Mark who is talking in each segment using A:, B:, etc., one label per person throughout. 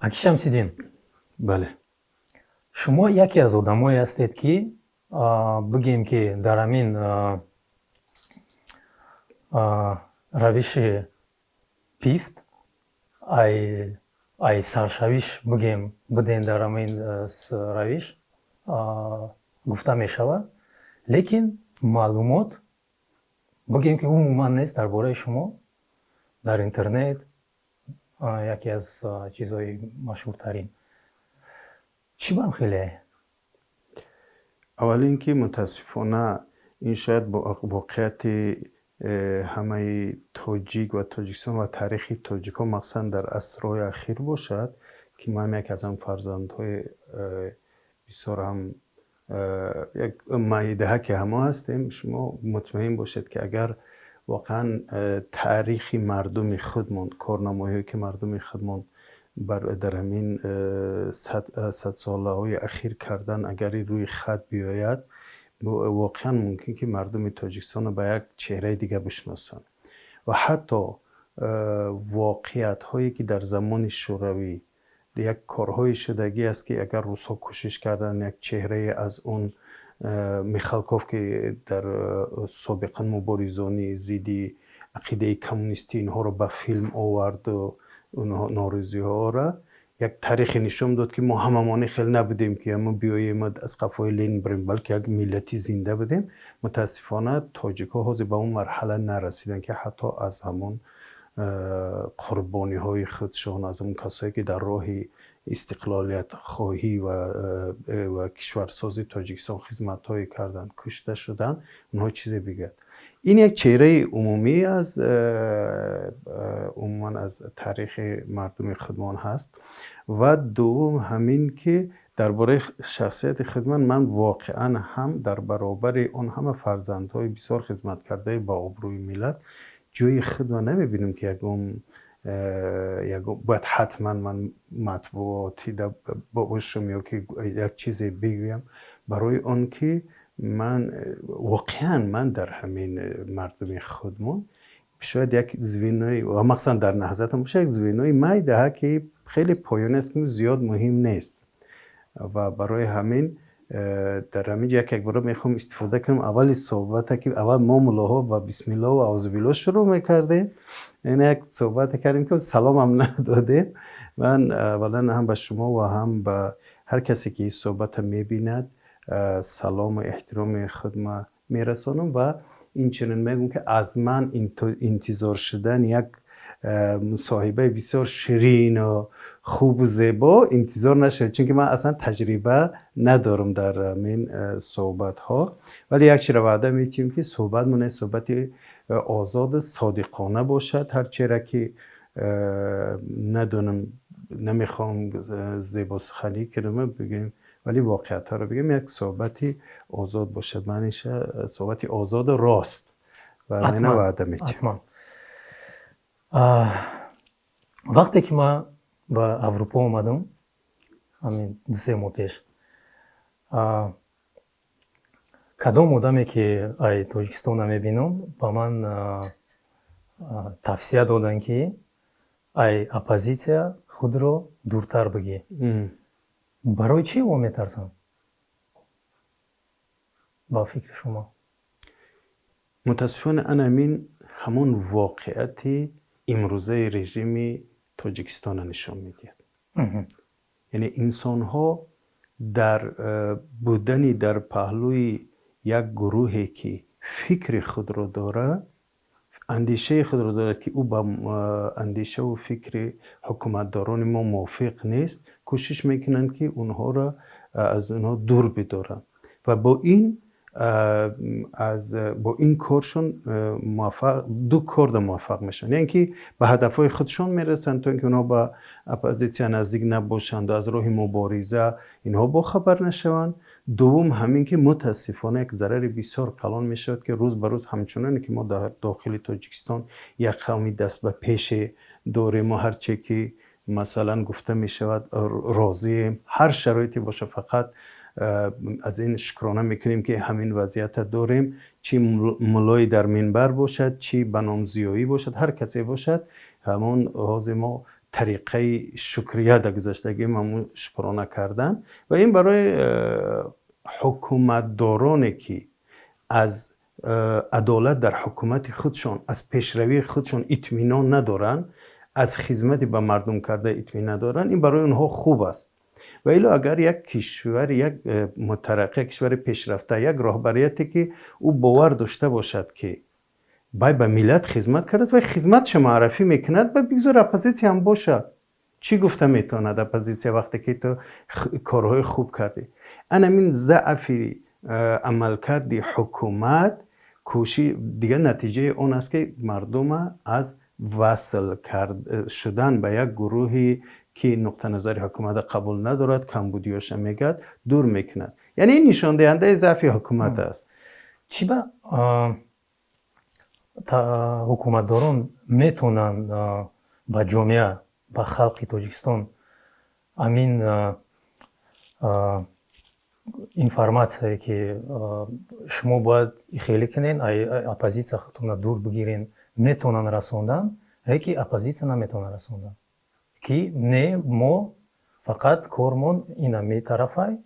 A: Аки Шамсиддин.
B: Бале.
A: Шумо яке аз одамое ҳастед, ки бигем, ки дар ҳамин равиши ПИФТ ай саршавиш бигем будем, дар ҳамин равиш гуфта мешавад, лекин маълумот бигем, ки умуман нест дар бораи шумо дар интернет. Яке аз чизҳои машҳуртарин чӣ бам хеле?
B: Аввал ин ки мутаассифона ин шояд воқеияти ҳамаи тоҷик ва Тоҷикистон ва таърихи тоҷикҳо, махсусан дар асрҳои ахир бошад, ки ман яке аз ҳам фарзандҳои бисёр ҳам як майдаҳаки ҳамо ҳастем. Шумо мутмаин бошед, ки агар воқеан таърихи мардуми худмон, корнамоиҳое ки мардуми худмон дар ҳамин садсолаҳои ахир кардан, агар рӯи хат биёяд, воқеан мумкин ки мардуми Тоҷикистонро ба як чеҳраи дига бишносанд. Ва ҳатто воқеиятҳое ки дар замони Шӯравӣ як корҳое шудагӣ аст, ки агар русҳо кӯшиш карданд як чеҳрае аз он Михалков, ки дар собиқан муборизони зидди ақидаи коммунистӣ, инҳоро ба филм оварду онҳо норозиҳоро як таърихе нишон дод, ки мо ҳамамоне хеле набудем, ки мо биёем аз қафои Ленин бирем, балки як миллати зинда будем. Мутаассифона, тоҷикҳо ҳозир ба он марҳала нарасиданд, ки ҳатто аз ҳамон қурбониҳои худшон, аз ҳамон касое ки дар роҳи истиқлолиятхоҳӣ ва кишварсози Тоҷикистон хизматҳое карданд, кушта шуданд, онҳо чизе бигӯяд. Ин як чеҳраи умумӣ аз умуман аз таърихи мардуми худмон ҳаст. Ва дуввум ҳамин ки дар бораи шахсияти худман, ман воқеан ҳам дар баробари он ҳама фарзандҳои бисёр хизматкардаи ба обрӯи миллат ҷои худро намебинам, ки ягон бояд ҳатман ман матбуотӣ бошам ё ки як чизе бигӯям, барои он ки ман воқеан ман дар ҳамин мардуми худмон шояд як звенои ва махсусан дар Наҳзатам боша, як звенои майдаҳа, ки хеле поён аст, ки зиёд муҳим нест. Ва барои ҳамин дар ҳамин ҷо як бора мехоҳам истифода кунам аввали суҳбата, ки аввал мо муллоҳо ба бисмиллоҳу аъузубиллоҳ шурӯъ мекардем. Ин як суҳбате кардем, ки саломам надодем. Ман аввалан ҳам ба шумо ва ҳам ба ҳар касе ки ин суҳбата мебинад, салому эҳтироми худма мерасонам ва инчунин мегӯям, ки аз ман интизор шудан як мусоҳибаи бисёр ширину хубу зебо интизор нашавед, чунки ман аслан таҷриба надорам дар ҳамин суҳбатҳо. Вале як чиро ваъда метиҳем, ки суҳбатмон суҳбати озоду содиқона бошад. Ҳарчера ки надонам, намехоҳам зебосуханӣ кунам, бигӯем, вале воқеиятҳоро бигӯем, як суҳбати озод бошад, маъниша суҳбати озоду рост, ва мана ваъда метиҳам.
A: Вақте ки ман ба Аврупо омадам, ҳамин 2-3 моҳ пеш, кадом одаме ки ай Тоҷикистона мебинам, ба ман тавсия доданд, ки ай оппозитсия худро дуртар бигир. Барои чӣ во метарсанд, ба фикри шумо?
B: Мутаассифона, анамин ҳамон воқеияти имрӯзаи режими Тоҷикистонро нишон медиҳад. Яъне инсонҳо дар будани дар паҳлӯи як гурӯҳе, ки фикри худро дорад, андешаи худро дорад, ки ӯ ба андешаву фикри ҳукуматдорони мо мувофиқ нест, кӯшиш мекунанд, ки онҳоро аз онҳо дур бидоранд ва бо ин аз бо ин коршон муваффақ, ду корда муваффақ мешаванд, яъне ки ба ҳадафҳои худшон мерасанд, то ин ки онҳо ба оппозитсия наздик набошанд, аз роҳи мубориза инҳо бохабар нашаванд. Дуввум ҳамин ки мутаассифона як зарари бисёр калон мешавад, ки рӯз ба рӯз, ҳамчуноне ки мо дар дохили Тоҷикистон як қавми даст ба пеше дорем ва ҳарче ки масалан гуфта мешавад, розием, ҳар шароите боша, фақат аз ин шукрона мекунем, ки ҳамин вазъията дорем, чӣ муллое дар минбар бошад, чӣ ба ном зиёӣ бошад, ҳар касе бошад, ҳамон ҳозир мо Тариқаи шукрия дар гузаштагӣ ҳамун шукрона кардан. Ва ин барои ҳукуматдороне, ки аз адолат дар ҳукумати худшон, аз пешравии худшон итминон надоранд, аз хизмати ба мардум карда итминон надоранд, ин барои онҳо хуб аст. Ва илло агар як кишвар, як мутараққӣ, кишвари пешрафта, як роҳбарияте, ки ӯ бовар дошта бошад, ки бай ба миллат хизмат кардааст ва хизматша маърифӣ мекунад, ба бигзор оппозитсия ҳам бошад. Чӣ гуфта метавонад оппозитсия, вақте ки ту корҳои хуб кардӣ? Анамин заъфи амалкарди ҳукумат кӯши дигар натиҷаи он аст, ки мардума аз васл шудан ба як гурӯҳе, ки нуқтаназари ҳукуматро қабул надорад, камбудиёша мегӯяд, дур мекунад. Яъне ин нишондиҳандаи заъфи ҳукумат аст.
A: Чӣ ба ҳукуматдорон метавонанд ба ҷомеа, ба халқи Тоҷикистон ҳамин информатсияе, ки шумо бояд хеле кунен, оппозитсия худтонро дур бигирен, метавонанд расондан, леки оппозитсия наметавонад расондан, ки не, мо фақат кормон инами тарафай,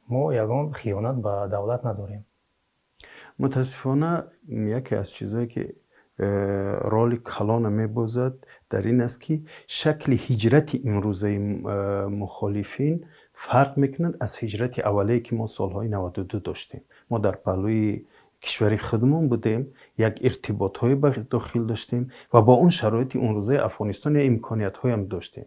A: мо ягон хиёнат ба давлат надорем?
B: Мутаассифона, яке аз чизое, ки роли калона мебозад, дар ин аст, ки шакли ҳиҷрати имрӯзаи мухолифин фарқ мекунад аз ҳиҷрати аввалие, ки мо солҳои 92 доштем. Мо дар паҳлӯи кишвари худмон будем, як иртиботҳое ба дохил доштем ва бо он шароити онрӯзаи Афғонистон як имкониятҳоям доштем.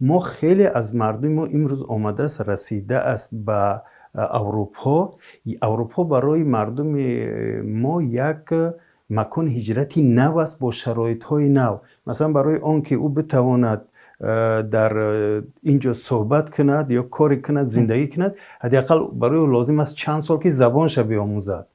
B: Мо хеле аз мардуми мо имрӯз омадааст, расидааст ба Аврупо. Аврупо барои мардуми мо як макони ҳиҷрати нав аст бо шароитҳои нав. Масалан, барои он ки ӯ битавонад дар ин ҷо суҳбат кунад ё коре кунад, зиндагӣ кунад, ҳадди ақал барои ӯ лозим аст чанд сол, ки забонша биомӯзад.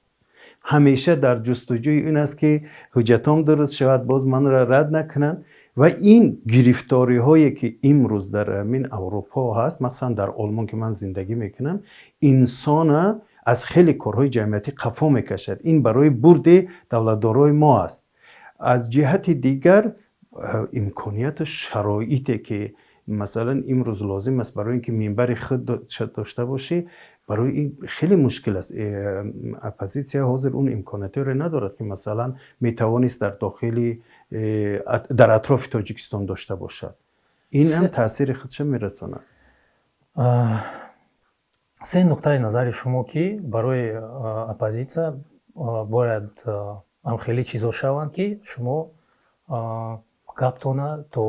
B: Ҳамеша дар ҷустуҷӯи ин аст, ки ҳуҷҷатом дуруст шавад, боз манро рад накунанд. Ва ин гирифториҳое, ки имрӯз дар ҳамин Аврупо ҳаст, махсусан дар Олмон, ки ман зиндагӣ мекунам, инсона аз хеле корҳои ҷамъиятӣ қафо мекашад. Ин барои бурди давлатдорои мо аст. Аз ҷиҳати дигар, имконияту шароите, ки масалан имрӯз лозим аст барои ин ки минбари худ дошта бошӣ, барои ин хеле мушкил аст. Оппозитсия ҳозир он имкониятҳоеро надорад, ки масалан метавонист дар дохили, дар атрофи Тоҷикистон дошта бошад. Ин ҳам таъсири худша мерасонад.
A: Се нуқтаи назари шумо, ки барои оппозитсия бояд ҳамхеле чизҳо шаванд, ки шумо гаптона то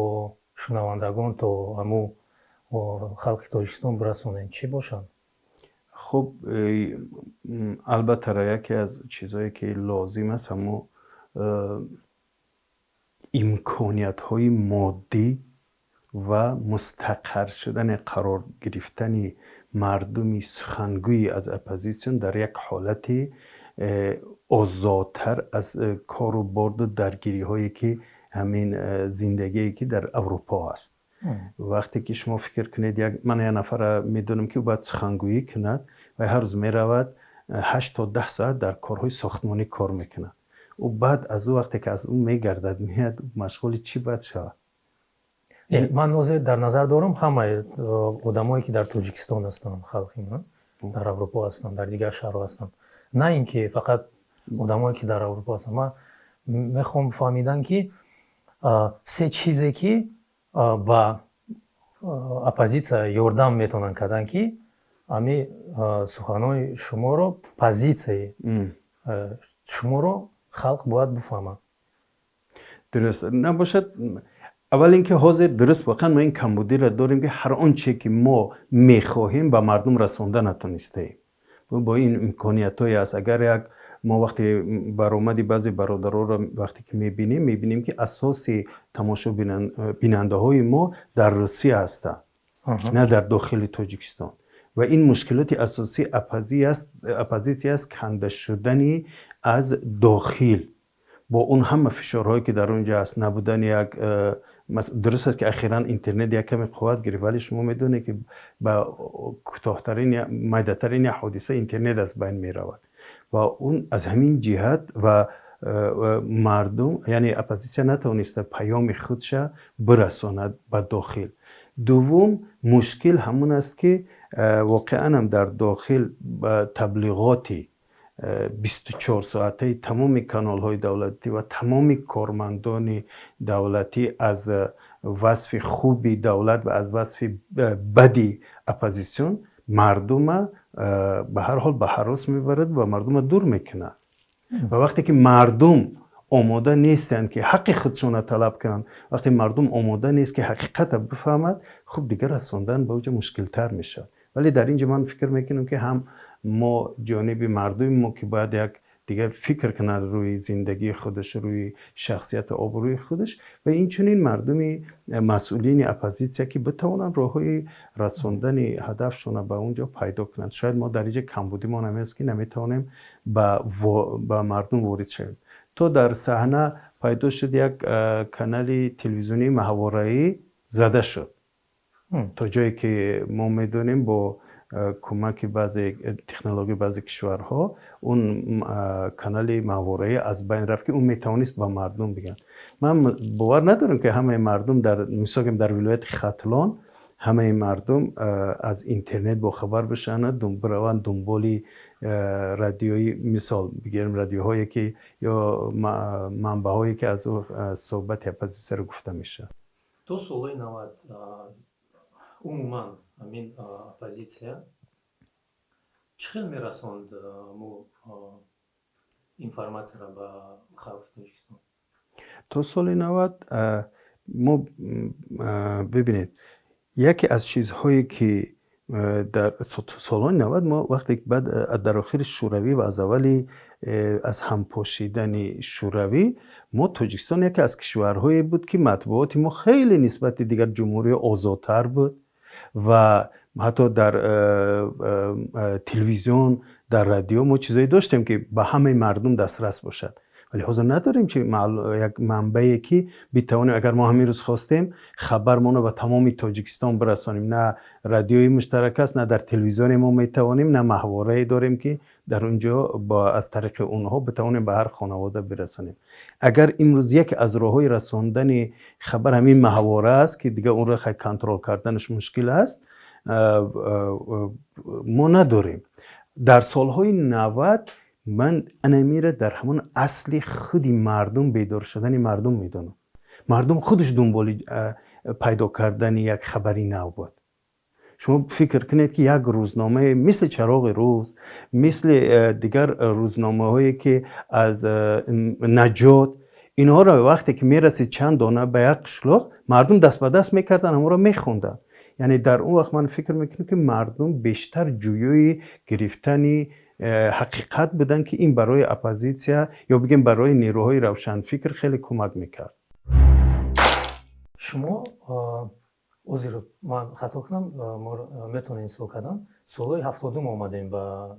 A: шунавандагон, то ҳаму халқи Тоҷикистон бирасонед, чӣ бошанд?
B: Хуб, албатта, яке аз чизҳое, ки лозим аст, ҳамо имкониятҳои моддӣ ва мустақар шудани, қарор гирифтани мардуми сухангӯи аз оппозитсион дар як ҳолати озодтар аз кору борду даргириҳое, ки ҳамин зиндагие, ки дар Аврупо аст. Вақте ки шумо фикр кунед, ман як нафара медонам, ки ӯ бояд сухангӯӣ кунад ва ҳар рӯз меравад, 8 то 10 соат дар корҳои сохтмонӣ кор мекунад. Ӯ баъд аз ӯ, вақте ки аз ӯ мегардад, меяд, машғули чӣ бояд шавад?
A: Ман ҳозир дар назар дорам ҳамаи одамое, ки дар Тоҷикистон ҳастанд, халқи ман дар Аврупо ҳастанд, дар дигар шаҳрҳо ҳастанд, на ин ки фақат одамое, ки дар Аврупо ҳастанд. Ман мехоҳам фаҳмидан, ки се чизе, ки ба оппозитсия ёрдам метавонанд кардан, ки ҳами суханои шуморо, позитсияи шуморо халқ бояд бифаҳмад.
B: Дуруст набошад. Аввал ин ки ҳозир дуруст, воқеан мо ин камбудиро дорем, ки ҳар он че ки мо мехоҳем, ба мардум расонда натонистаем бо ин имкониятҳое аст. Агар як мо вақте баромади баъзе бародаронро вақте ки мебинем, мебинем, ки асоси тамошобинандаҳои мо дар Русия ҳастанд, на дар дохили Тоҷикистон. Ва ин мушкилоти асосии оппозитсия аст: канда шудани аз дохил бо он ҳама фишорҳое, ки дар он ҷо аст, набудани як дуруст аст, ки ахиран интернет як каме қувват гирифт, вале шумо медонед, ки ба кӯтоҳтарин, майдатарин як ҳодиса интернет аз байн меравад. Ва он аз ҳамин ҷиҳат ва Мардум, яъне оппозитсия, натавониста паёми худша бирасонад ба дохил. Дуввум мушкил ҳамон аст, ки воқеанам дар дохил таблиғоти 24 соатаи тамоми каналҳои давлатӣ ва тамоми кормандони давлатӣ аз васфи хуби давлат ва аз васфи бади оппозитсион мардума ба ҳар ҳол ба ҳарос мебарад ва мардума дур мекунад. Ва вақте ки мардум омода нестанд, ки ҳаққи худшонро талаб кунанд, вақте мардум омода нест, ки ҳақиқатро бифаҳмад, хуб, дигар расондан ба уҷа мушкилтар мешавад. Вале дар ин ҷо ман фикр мекунам, ки ҳам мо ҷониби мардуми мо, ки бояд як дигар фикр кунад рӯи зиндагии худаш, рӯи шахсияту обрӯи худаш, ва инчунин мардуми масъулини оппозитсия, ки битавонанд роҳҳои расондани ҳадафшонро ба он ҷо пайдо кунанд. Шояд мо дар инҷа камбудимон ҳамин аст, ки наметавонем ба мардум ворид шавем. То дар саҳна пайдо шуд, як канали телевизионии маҳвораӣ зада шуд. То ҷое ки мо медонем, бо кӯмаки баъзе технологияи баъзе кишварҳо он канали маҳвораӣ аз байн рафт, ки он метавонист ба мардум бигӯяд. Ман бовар надорам, ки ҳамаи мардум дар, мисол, дар вилояти Хатлон ҳамаи мардум аз интернет бохабар бошанд, бираванд дунболи радиои, мисол бигирем, радиоҳое ки ё манбаъҳое ки аз ӯ суҳбати оппозитсияро гуфта мешавад.
A: То солҳои 90 умуман ҳамин оппозитсия чӣ хел мерасонд мо информатсияро ба халқи Тоҷикистон?
B: То соли 90 мо, бибинед, яке аз чизҳое ки дар солҳои 90 мо, вақте баъд дар охири Шӯравӣ ва аз аввали аз ҳампошидани Шӯравӣ, мо, Тоҷикистон яке аз кишварҳое буд, ки матбуоти мо хеле нисбати дигар ҷумҳуриҳо озодтар буд ва ҳатто дар телевизион, дар радио мо чизое доштем, ки ба ҳамаи мардум дастрас бошад. Вале ҳозир надорем чи як манбае, ки битавонем, агар мо ҳамин рӯз хостем, хабармонро ба тамоми Тоҷикистон бирасонем. На радиои муштарак аст, на дар телевизионе мо метавонем, на маҳворае дорем, ки дар он ҷо аз тариқи онҳо битавонем ба ҳар хонавода бирасонем. Агар имрӯз яке аз роҳҳои расондани хабар ҳамин маҳвора аст, ки дигар онро хай контрол карданаш мушкил аст, мо надорем. Дар солҳои 90 ман анамира дар ҳамон асли худи мардум, бедор шудани мардум медонам. Мардум худаш дунболи пайдо кардани як хабари нав буд. Шумо фикр кунед, ки як рӯзномае мисли «Чароғи рӯз», мисли дигар рӯзномаҳое, ки аз «Наҷот», инҳоро вақте ки мерасид чанд дона ба як қишлоқ, мардум даст ба даст мекарданд, ҳамонро мехонданд. Яъне дар он вақт ман фикр мекунам, ки мардум бештар ҷӯёи гирифтани ҳақиқат буданд, ки ин барои оппозитсия ё бигем барои нерӯҳои равшанфикр хеле кӯмак мекард.
A: Шумо, озир ман хато кунам, метавонед ислоҳ кардан, солҳои 70-ум омадем ба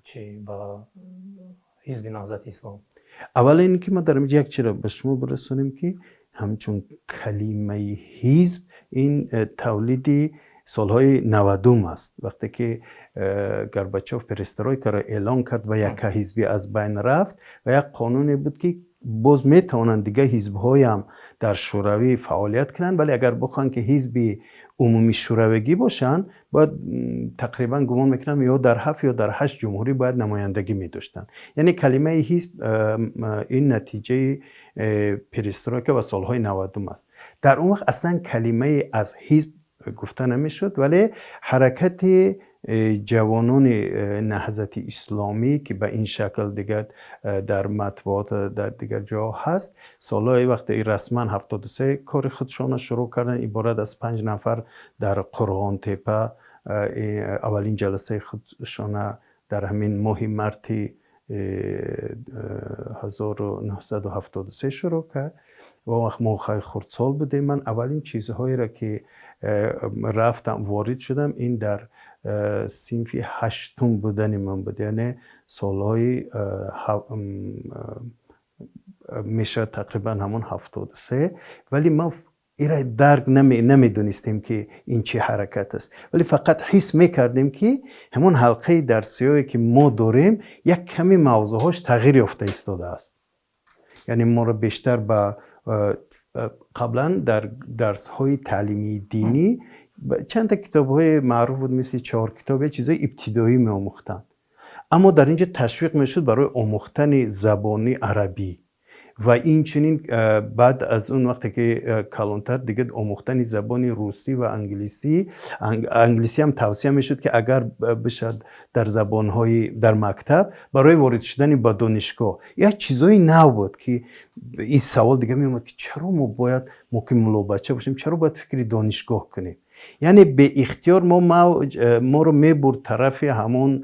A: чи, ба Ҳизби Наҳзати Ислом.
B: Аввал ин ки ман дар инҷа як чиро ба шумо бирасонем, ки ҳамчун калимаи ҳизб ин тавлиди солҳои 90-ум аст. Вақте ки Горбачов перестройкаро эълон кард ва яккаҳизбӣ аз байн рафт ва як қонуне буд, ки боз метавонанд дигар ҳизбҳоям дар Шӯравӣ фаъолият кунанд, вале агар бихоҳанд, ки ҳизби умумии шӯравигӣ бошанд, бояд тақрибан, гумон мекунам, ё дар ҳафт ё дар ҳашт ҷумҳурӣ бояд намояндагӣ медоштанд. Яъне калимаи ҳизб ин натиҷаи перестройка ва солҳои 90-ум аст. Дар он вақт аслан калимаи аз ҳизб гуфта намешуд, вале ҳаракати ҷавонони Наҳзати Исломӣ, ки ба ин шакл дигар дар матбуот, дар дигар ҷо ҳаст, солҳои вақте расман 73 кори худшонро шурӯъ карданд, иборат аз панҷ нафар дар Қурғонтепа аввалин ҷаласаи худшона дар ҳамин моҳи марти 1973 шурӯъ кард. Ва он вақт мо хеле хурдсол будем. Ман аввалин чизҳоеро, ки рафтам, ворид шудам, ин дар синфи ҳаштум будани ман буд, яъне солҳои мешавад тақрибан ҳамон 73. Вале ман ира дарк намедонистем, ки ин чӣ ҳаракат аст, вале фақат ҳис мекардем, ки ҳамон ҳалқаи дарсиҳое, ки мо дорем, як ками мавзӯъҳош тағйир ёфта истодааст. Яъне моро бештар ба қаблан дар дарсҳои таълимии динӣ чандта китобҳои маъруф буд, мисли чор китоб, як чизҳои ибтидоӣ меомӯхтанд. Аммо дар ин ҷо ташвиқ мешуд барои омӯхтани забони арабӣ ва инчунин баъд аз он вақте ки калонтар дига омӯхтани забони русӣ ва англисӣ. Англисӣ ҳам тавсия мешуд, ки агар бишад дар забонҳои дар мактаб барои ворид шудани ба донишгоҳ. Як чизҳои нав буд, ки ин савол дига меомад, ки чаро мо бояд, мо ки муллобача бошем, чаро бояд фикри донишгоҳ кунем? Яъне беихтиёр мо моро мебурд тарафи ҳамон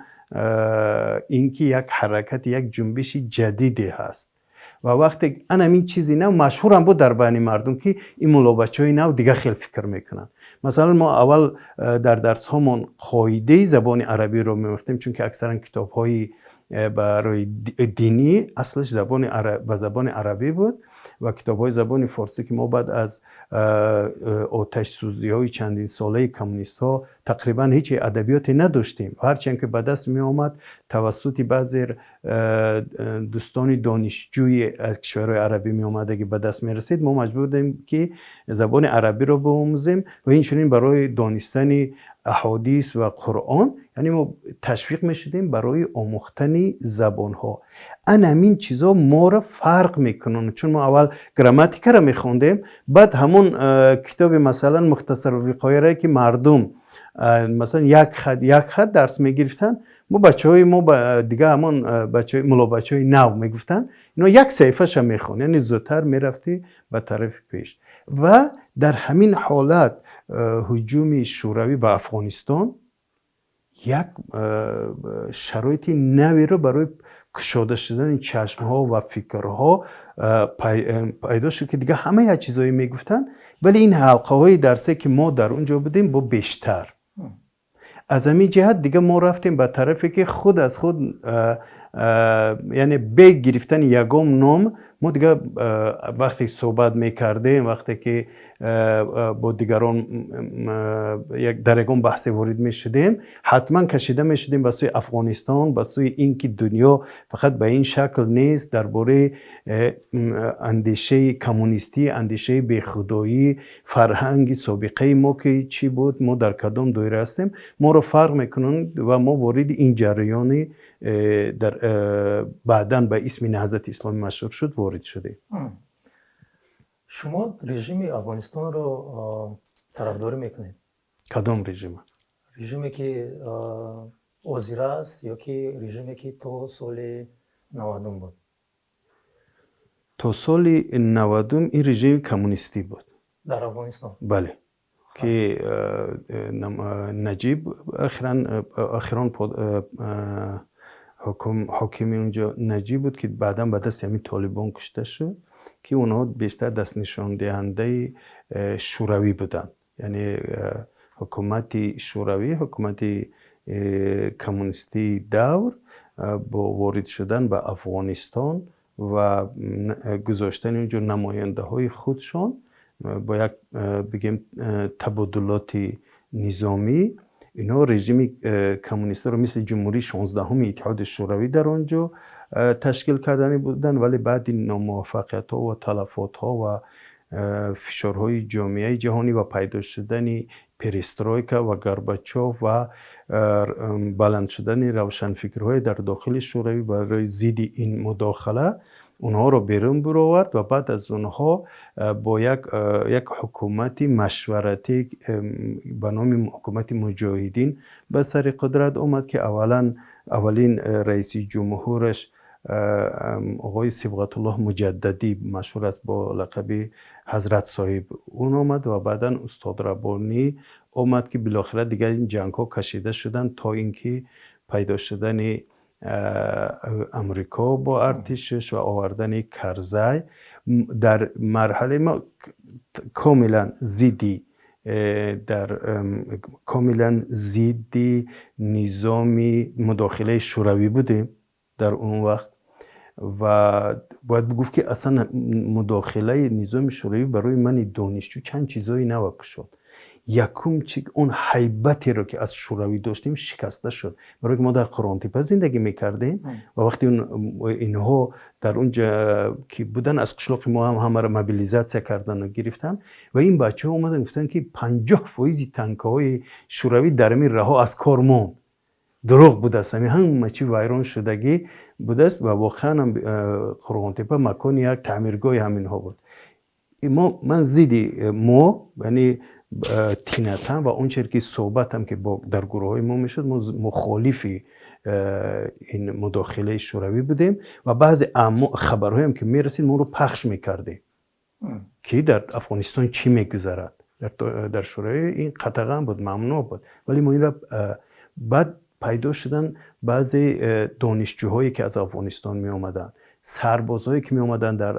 B: ин ки як ҳаракати, як ҷунбиши ҷадиде ҳаст. Ва вақте ана ҳамин чизи нав машҳурам буд дар байни мардум, ки ин муллобачаҳои нав дига хел фикр мекунанд. Масалан, мо аввал дар дарсҳомон қоидаи забони арабиро меомӯхтем, чунки аксаран китобҳои барои динӣ аслаш ба забони арабӣ буд ва китобҳои забони форсӣ, ки мо баъд аз оташсӯзиҳои чандинсолаи коммунистҳо тақрибан ҳеҷ адабиёте надоштем. Ҳарчанд ки ба даст меомад, тавассути баъзе дӯстони донишҷӯи аз кишварҳои арабӣ меомадагӣ ба даст мерасид, мо маҷбур будем, ки забони арабиро биомӯзем. Ва инчунин барои донистани аҳодис ва Қуръон, яъне мо ташвиқ мешудем барои омӯхтани забонҳо. Ана ҳамин чизҳо моро фарқ мекунанд, чун мо аввал грамматикаро мехондем, баъд ҳамон китоби, масалан, Мухтасару виқояре, ки мардум масалан як хат як хат дарс мегирифтанд, мо бачаҳои мо дига ҳамон муллобачаҳои нав мегуфтанд, ино як саҳифаша мехонд, яъне зудтар мерафтӣ ба тарафи пеш. Ва дар ҳамин ҳолат ҳуҷуми Шӯравӣ ба Афғонистон як шароити наверо барои кушода шудани чашмҳо ва фикрҳо пайдо шуд, ки дига ҳама як чизҳое мегуфтанд, вале ин ҳалқаҳои дарсе, ки мо дар он ҷо будем, бо бештар аз ҳамин ҷиҳат дига мо рафтем ба тарафе, ки худ аз худ, яъне бе гирифтани ягон ном, мо дига вақте суҳбат мекардем, вақте ки бо дигарон дар ягон баҳсе ворид мешудем, ҳатман кашида мешудем ба сӯи Афғонистон, ба сӯи ин ки дунё фақат ба ин шакл нест, дар бораи андешаи коммунистӣ, андешаи бехудоӣ, фарҳанги собиқаи мо ки чӣ буд, мо дар кадом доира ҳастем, моро фарқ мекунанд. Ва мо вориди ин ҷараёни дар баъдан ба исми Наҳзати исломӣ машҳур шуд, ворид шудем.
A: Шумо режими Афғонистонро тарафдорӣ мекунед?
B: Кадом режима?
A: Режиме, ки ҳозира аст, ё ки режиме, ки то соли 90-ум буд?
B: То соли 90-ум ин режими коммунистӣ буд.
A: Дар Афғонистон?
B: Бале, ки Наҷиб охирон ҳокими унҷо Наҷиб буд, ки баъдан ба дасти ҳамин толибон кушта шуд, ки онҳо бештар дастнишондиҳандаи Шӯравӣ буданд. Яъне ҳукумати Шӯравӣ, ҳукумати коммунистии давр бо ворид шудан ба Афғонистон ва гузоштани онҷо намояндаҳои худшон бо як, бигем, табодулоти низомӣ, инҳо режими коммунистиро мисли ҷумҳурии 16-уми Иттиҳоди Шӯравӣ дар он ҷо ташкил кардани буданд. Вале баъди номуваффақиятҳо ва талафотҳо ва фишорҳои ҷомеаи ҷаҳонӣ ва пайдо шудани перестройка ва Горбачов ва баланд шудани равшанфикрҳое дар дохили Шӯравӣ барои зидди ин мудохила, онҳоро берун буровард ва баъд аз онҳо бо як ҳукумати машваратӣ ба номи ҳукумати муҷоҳидин ба сари қудрат омад, ки аввалан аввалин раиси ҷумҳураш оғои Сибғатуллоҳ Муҷаддадӣ, машҳур аст бо лақаби Ҳазрат Соҳиб, он омад ва баъдан устод Раббонӣ омад, ки билохира дигар ин ҷангҳо кашида шуданд то ин ки пайдо шудани Амрико бо артишаш ва овардани Карзай. Дар марҳалаи мо комилан зидди низоми мудохилаи Шӯравӣ будем дар он вақт. Ва бояд бигуфт, ки аслан мудохилаи низоми Шӯравӣ барои мани донишҷӯ чанд чизҳои нава кушод. Якум чи, он ҳайбатеро, ки аз Шӯравӣ доштем, шикаста шуд, барое ки мо дар Қурғонтеппа зиндагӣ мекардем ва вақте инҳо дар унҷа ки буданд, аз қишлоқи мо ҳам ҳамаро мобилизатсия кардану гирифтанд ва ин бачаҳо омаданд, гуфтанд, ки 50% танкаҳои шӯравӣ дар ҳамин раҳо аз кор монд, дурӯғ будааст, ҳамин ҳама чи вайрон шудагӣ будааст. Ва воқеан ҳам Қурғонтеппа макони як таъмиргоҳи ҳаминҳо буд. Ман зидди мо, яъне тинатан ва он чизе ки суҳбатам ки дар гурӯҳҳои мо мешуд, мо мухолифи ин мудохилаи шӯравӣ будем ва баъзе хабарҳоям ки мерасид, мо онро пахш мекардем, ки дар Афғонистон чӣ мегузарад. Дар Шӯравӣ ин қатаған буд, мамнӯъ буд, вале мо инро. Баъд пайдо шудан баъзе донишҷӯҳое, ки аз Афғонистон меомаданд, сарбозҳое, ки меомаданд, дар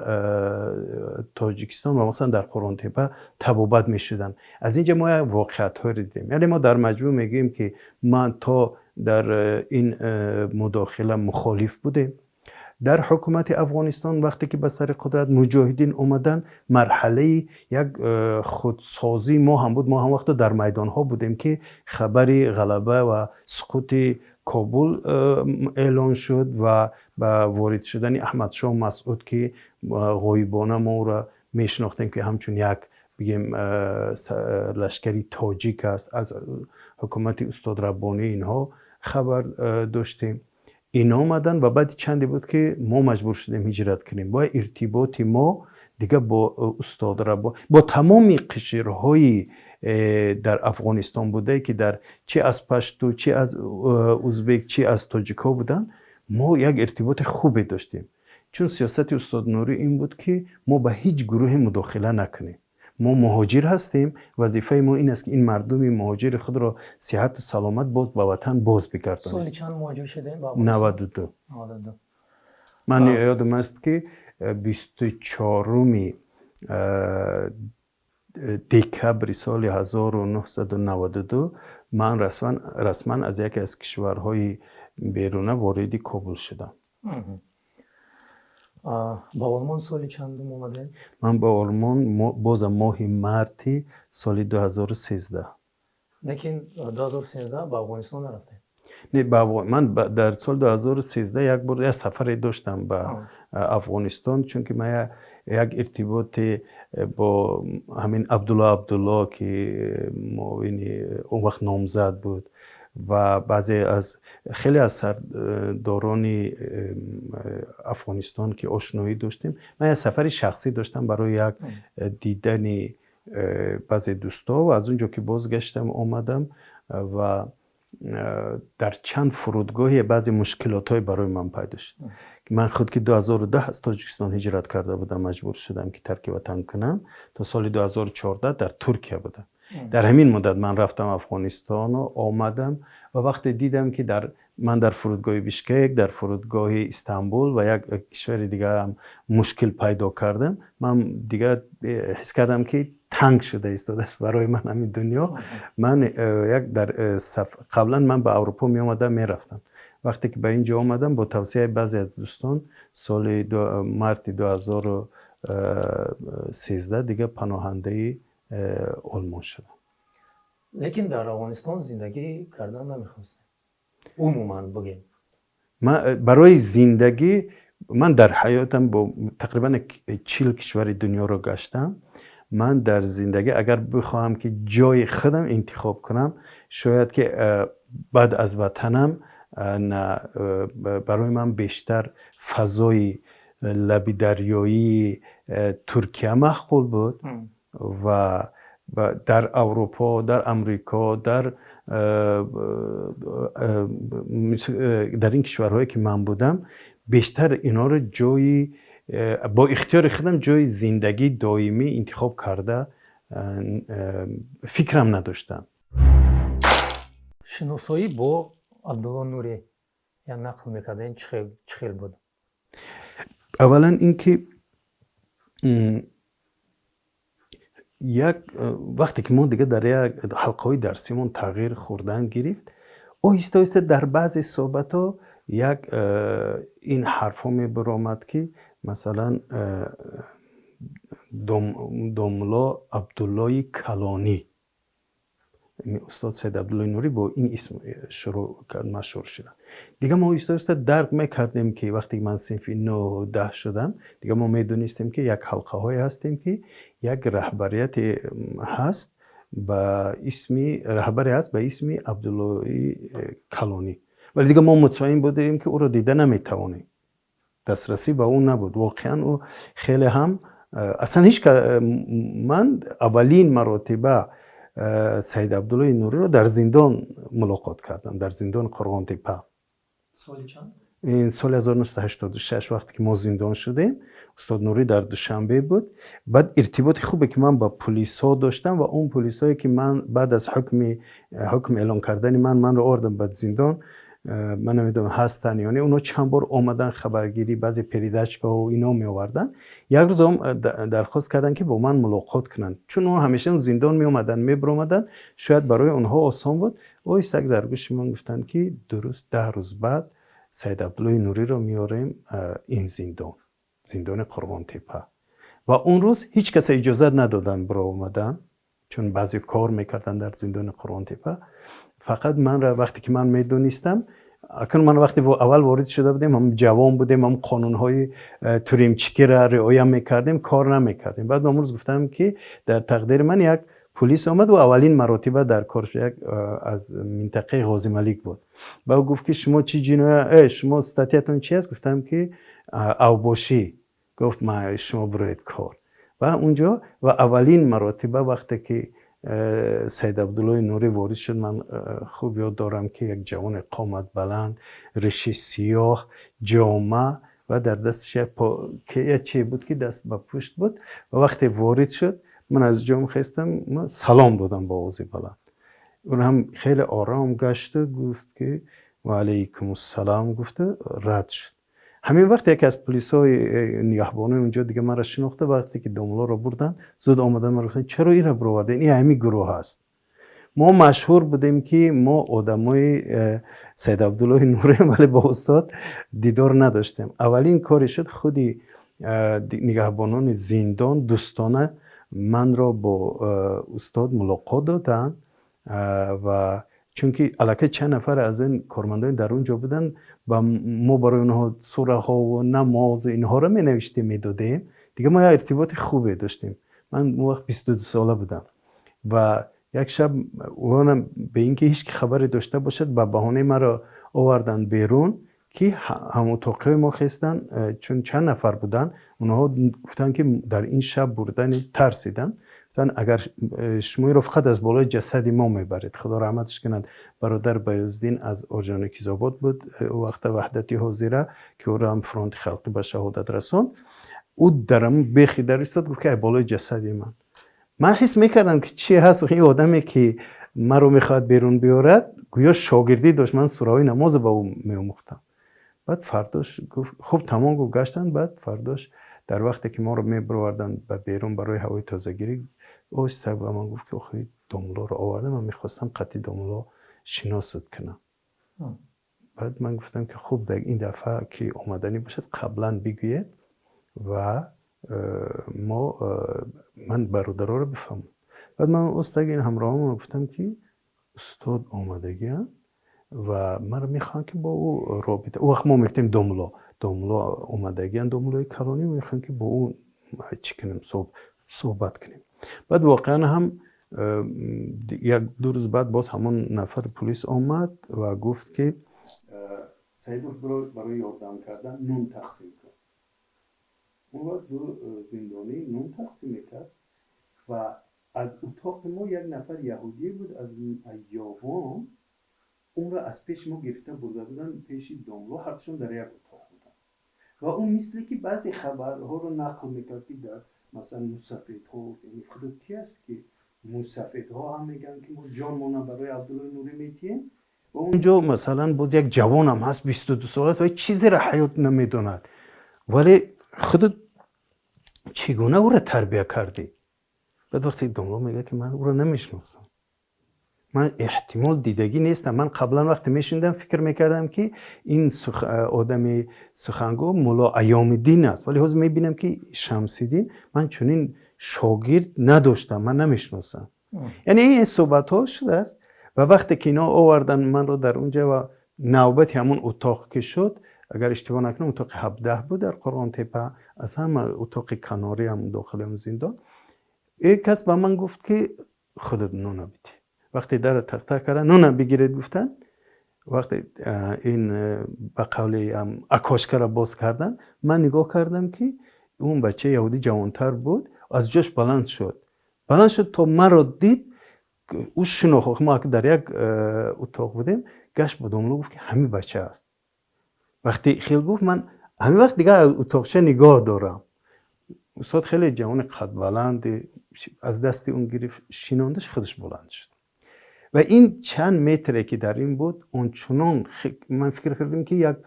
B: Тоҷикистон ва масалан дар Қурғонтеппа табобат мешуданд. Аз ин ҷо мо як воқеиятҳоро дидем. Яъне мо дар маҷмӯъ мегӯем, ки ман то дар ин мудохила мухолиф будем. Дар ҳукумати Афғонистон, вақте ки ба сари қудрат муҷоҳидин омаданд, марҳалаи як худсозии мо ҳам буд. Мо ҳам вақто дар майдонҳо будем, ки хабари ғалаба ва суқути Кобул эълон шуд ва ба ворид шудани Аҳмадшоҳ Масъуд, ки ғоибона мо ӯро мешинохтем, ки ҳамчун як, бигем, лашкари тоҷик аст, аз ҳукумати устод Раббонӣ инҳо хабар доштем. Ино омаданд ва баъди чанде буд, ки мо маҷбур шудем ҳиҷрат кунем. Бояд иртиботи мо дига бо устод Раббонӣ, бо тамоми қишрҳои дар Афғонистон будае, ки дар чи аз пашту, чи аз узбек, чи аз тоҷикҳо буданд, мо як иртиботи хубе доштем, чун сиёсати устод Нурӣ ин буд, ки мо ба ҳеҷ гурӯҳе мудохила накунем. Мо муҳоҷир ҳастем, вазифаи мо ин аст, ки ин мардуми муҳоҷири худро сиҳату саломат боз ба ватан боз бигардонем.
A: Соли чанд муҳоҷир шудем?
B: 92. Ман ёдам аст, ки 24-уми декабри соли 1992 ман расман аз яке аз кишварҳои беруна вориди Кобул шудам.
A: Ба Олмон соли чандум омадед?
B: Ман ба Олмон бозам моҳи марти соли 2013.
A: Лекин 2013 ба Афғонистон нарафтед?
B: Не, ман дар соли 2013 як бор як сафаре доштам ба Афғонистон, чунки ман як иртиботе бо ҳамин Абдулло Абдулло, ки муовини он вақт номзад буд, ва баъзе аз хеле аз сардорони Афғонистон ки ошноӣ доштем, ман як сафари шахсӣ доштам барои як дидани баъзе дӯстҳо ва аз он ҷо ки бозгаштам, омадам ва дар чанд фурудгоҳе баъзе мушкилотҳое барои ман пайдо шуд. Ман худ ки 2010 аз Тоҷикистон ҳиҷрат карда будам, маҷбур шудам, ки тарки ватан кунам, то соли 2014 дар Туркия будам. Дар ҳамин муддат ман рафтам Афғонистону омадам ва вақте дидам, ки ман дар фурудгоҳи Бишкек, дар фурудгоҳи Истанбул ва як кишвари дигарам мушкил пайдо кардам, ман дигар ҳис кардам, ки танг шуда истодааст барои ман ҳамин дунё. Ман як дар қаблан ман ба Аврупо меомадам, мерафтам. Вақте ки ба ин ҷо омадам, бо тавсияи баъзе аз дӯстон, соли марти 2013 дигар паноҳандаи Олмон шудам.
A: Лекин дар Афғонистон зиндагӣ кардан намехостем, умуман бигем?
B: Барои зиндагӣ ман дар ҳаётам бо тақрибан 40 кишвари дунёро гаштам. Ман дар зиндагӣ агар бихоҳам, ки ҷои худам интихоб кунам, шояд ки баъд аз ватанам барои ман бештар фазои лаби дарёии Туркия маъқул буд ва дар Аврупо, дар Амрико, дар ин кишварҳое ки ман будам, бештар инҳоро ҷои бо ихтиёри худам ҷои зиндагии доимӣ интихоб карда фикрам надоштам.
A: Шиносоӣ бо Абдулло Нурӣ я нақл мекардем, чӣ хел буд?
B: Аввалан ин ки як вақте ки мо дига дар як ҳалқаҳои дарсимон тағйир хӯрдан гирифт, оҳиста оҳиста дар баъзе суҳбатҳо як ин ҳарфҳо мебаромад, ки масалан домулло Абдуллои Калонӣ. Устод Саид Абдуллои Нурӣ бо ин исм шурӯъ кард, машҳур шуданд. Дига мо оҳиста оҳиста дарк мекардем, ки вақте ман синфи 9-10 шудам, дига мо медонистем, ки як ҳалқаҳое ҳастем, ки як раҳбарияте ҳаст ба исми, раҳбаре ҳаст ба исми Абдуллои Калонӣ. Вале дига мо мутмаин будем, ки ӯро дида наметавонем, дастрасӣ ба ӯ набуд. Воқеан, ӯ хеле ҳам аслан ҳеҷ. Ман аввалин маротиба Саид Абдуллои Нуриро дар зиндон мулоқот кардам, дар зиндони Қурғонтепа. Ин соли 1986, вақте ки мо зиндон шудем, устод Нурӣ дар Душанбе буд. Баъд иртиботи хубе, ки ман ба пулисҳо доштам, ва он пулисҳое, ки ман баъд аз ҳукм эълон кардани ман манро овардам ба зиндон, ман намедонам, ҳастанд ё не, онҳо чанд бор омадан, хабаргирӣ, баъзе передачка ҳо ино меоварданд. Як рӯз дархост карданд, ки бо ман мулоқот кунанд, чун онҳо ҳамеша зиндон меомаданд, мебиромаданд, шояд барои онҳо осон буд. Оҳистак дар гӯши ман гуфтанд, ки дуруст 10 рӯз баъд Саид Абдуллои Нуриро меорем ин зиндон, зиндони Қурғонтепа. Ва он рӯз ҳеҷ каса иҷозат надоданд биромадан, чун баъзе кор мекарданд дар зиндони Қурғонтепа. Фақат манра, вақте ки ман медонистам, акнун ман вақте аввал ворид шуда будем, ҳам ҷавон будем, ҳам қонунҳои тюремщик ира риоя мекардем, кор намекардем. Баъд он рӯз гуфтам, ки дар тақдири ман як пулис омад ва аввалин маротиба дар кор, як аз минтақаи Ғозималик буд. Ба ӯ гуфт, ки шумо чӣ ҷиноя, шумо статья тон чи аст? Гуфтам, ки авбошӣ. Гуфт: «Ма шумо бироед кор». Ва унҷо ва аввалин маротиба, вақте ки Саид Абдуллои Нурӣ ворид шуд, ман хуб ёд дорам, ки як ҷавони қомат баланд, риши сиёҳ, ҷома ва дар дасташ як чие буд, ки даст ба пушт буд. Ва вақте ворид шуд, ман аз ҷом хестам, салом додам бо овози баланд. Он ҳам хеле ором гашту гуфт, ки ва алайкум ассалом гуфту рад шуд. Ҳамин вақт яке аз полисҳои нигаҳбонои унҷо дига маро шинохта. Вақте ки домлоро бурданд, зуд омадан, маро гуфтанд: «Чаро инро бировардед? Ин ҳамин гурӯҳ аст». Мо машҳур будем, ки мо одамои Саид Абдуллоҳи Нурем, вале бо устод дидор надоштем. Аввалин коре шуд, худи нигаҳбонони зиндон дӯстона манро бо устод мулоқот доданд. Ва чунки аллакай чанд нафар аз ин кормандони дар он ҷо буданд ва мо барои онҳо сураҳову намозу инҳоро менавиштем, медодем, дига мо як иртиботи хубе доштем. Ман он вақт 22 сола будам. Ва як шаб онам бе ин ки ҳеҷ ки хабаре дошта бошад, ба баҳонаи маро оварданд берун, ки ҳамутоқиҳои мо хестанд, чун чанд нафар буданд. Онҳо гуфтанд, ки дар ин шаб бурдани тарсиданд. Гуфтанд: «Агар шумо инро фақат аз болои ҷасади мо мебаред». Худо раҳматаш кунад, бародар Баёздин аз Орҷоникизобод буд, ӯ вақта Ваҳдати ҳозира, ки ӯро ҳам Фронти халқӣ ба шаҳодат расонд. Ӯ дар ҳамн бехи дар истод, гуфт, ки ай болои ҷасади ман. Ман ҳис мекардам, ки чи ҳаст. Ин одаме, ки маро мехоҳад берун биёрад, гӯё шогирдӣ дошт, ман сураҳои намозро ба ӯ меомӯхтам. Баъд фардош гуфт: «Хуб, тамом», гуфт, гаштанд. Баъд фардош дар вақте ки моро мебироварданд ба берун барои ҳавои тозагирӣ, оҳиста ба ман гуфт, ки охи, домлоро овардам, ман мехостам қатъи домло шиносат кунам. Баъд ман гуфтам, ки хуб, дар ин дафъа ки омаданӣ бошад, қаблан бигӯед ва мо ман бародароро бифаҳмам. Баъд ман остаги ин ҳамроҳамонро гуфтам, ки устод омадагианд ва маро мехоҳанд, ки бо ӯ робита, он вақт мо мегуфтем домло, домло омадагианд, домлои калонӣ, мехоҳем, ки бо ӯ чӣ кунем, суҳбат кунем. Баъд воқеан ҳам як ду рӯз баъд боз ҳамон нафар пулис омад ва гуфт, ки Саидов, барои ёрдам кардан нун тақсим кун. Он вақт ду зиндонӣ нун тақсим мекард. Ва аз утоқи мо як нафар яҳудӣ буд аз Ёвон, онро аз пеши мо гирифта бурда буданд пеши домло. Ҳардушон дар як утоқ буданд ва ӯ мисле ки баъзе хабарҳоро нақл мекард, ки дар масалан мусафедҳо, худо ки аст, ки мусафедҳо ҳам мегӯянд, ки мо ҷонмона барои Абдуллои Нурӣ метиҳем. Ва унҷо масалан боз як ҷавонам ҳаст, 22 сола аст ва чизеро ҳаёт намедонад, вале худо чӣ гуна ӯро тарбия кардӣ? Баъд вақте домло мегӯяд, ки ман ӯро намешиносам, ман эҳтимол дидагӣ нестам, ман қаблан вақте мешунидам, фикр мекардам, ки ин одами сухангӯ Мулло Аёмиддин аст, вале ҳозир мебинам, ки Шамсиддин, ман чунин шогирд надоштам, ман намешиносам. Яъне ин суҳбатҳо шудааст. Ва вақте ки инҳо овардан манро дар унҷа ва навбати ҳамон утоқ ки шуд, агар иштибоҳ накунам, утоқи 17 буд дар Қурғонтепа, аз ҳама утоқи канорӣ ҳам дохили ҳамон зиндон, як кас ба ман гуфт, ки худат нона бидӣ. Вақте дарро тақ-тақ кардан, нона бигиред гуфтанд, вақте ин ба қавли окошка ро боз кардан, ман нигоҳ кардам, ки он бачаи яҳудӣ ҷавонтар буд, аз ҷош баланд шуд, то маро дид, ӯ шинохт. Мо дар як утоқ будем. Гашт ба домло, гуфт, ки ҳамин бача аст. Вақте хел гуфт, ман ҳамин вақт дигар утоқча нигоҳ дорам. Устод хеле ҷавони қадбаланди, аз дасти он гирифт, шинондаш, худаш баланд шуд. Ва ин чанд метре ки дар ин буд, ончунон ман фикр кардам, ки як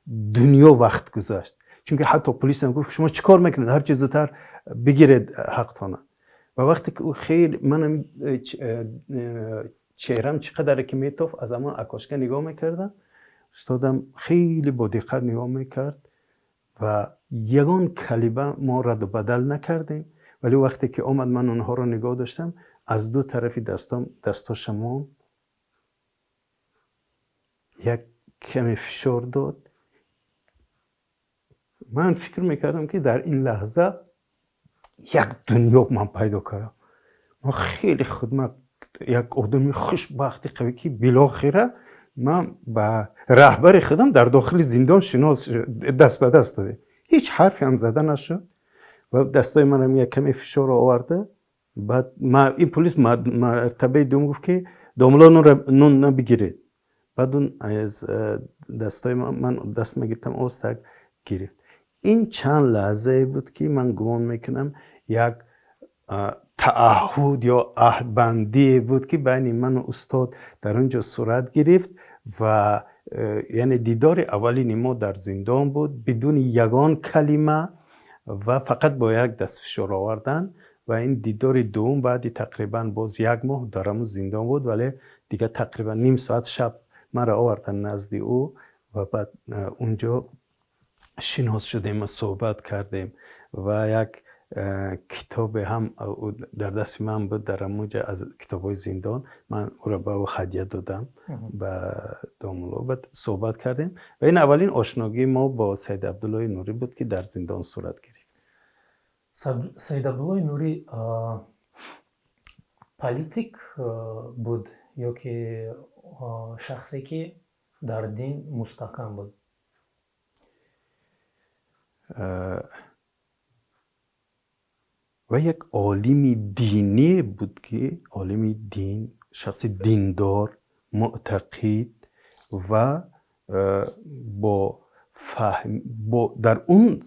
B: дунё вақт гузашт, чунки ҳатто полисам гуфт: «Шумо чӣ кор мекунед? Ҳарчи зудтар бигиред ҳақтона». Ва вақте ки ӯ хеле манам чеҳрам чӣ қадаре ки метофт, аз ҳамон окошка нигоҳ мекардам, устодам хеле бо диққат нигоҳ мекард ва ягон калима мо раду бадал накардем. Вале вақте ки омад, ман онҳоро нигоҳ доштам, аз ду тарафи дастом дастошамон як каме фишор дод. Ман фикр мекардам, ки дар ин лаҳза як дунё ман пайдо кардам. Ман хеле худма як одами хушбахти қавӣ, ки билохира ман ба раҳбари худам дар дохили зиндон шинос, даст ба даст додем. Ҳеҷ ҳарфе ҳам зада нашуд ва дастои манам як каме фишор оварда. Баъд ин полис мартабаи дуюм гуфт, ки домло, нун набигиред. Баъд он аз дастои ман даст мегирифтам, остак гирифт. Ин чанд лаҳзае буд, ки ман гумон мекунам, як тааҳҳуд ё аҳдбандие буд, ки байни ману устод дар он ҷо сурат гирифт. Ва яъне дидори аввалини мо дар зиндон буд, бидуни ягон калима ва фақат бо як дастфишор овардан. Ва ин дидори дуюм баъди тақрибан боз як моҳ дар ҳамун зиндон буд, вале дигар тақрибан ним соат шаб маро овардан назди ӯ ва баъд унҷо шинос шудем ва суҳбат кардем. Ва як китобе ҳам дар дасти ман буд дар ҳамунҷа, аз китобҳои зиндон, ман ӯро ба ӯ ҳадя додам, ба домулло. Баъд суҳбат кардем ва ин аввалин ошногии мо бо Саид Абдуллои Нурӣ буд, ки дар зиндон сурат гирифт.
A: Саид Абдуллои Нурӣ политик буд ё ки шахсе, ки дар дин мустаҳкам буд?
B: Ва як олими диние буд, ки олими дин, шахси диндор, мӯътақид ва бо фаҳм дар он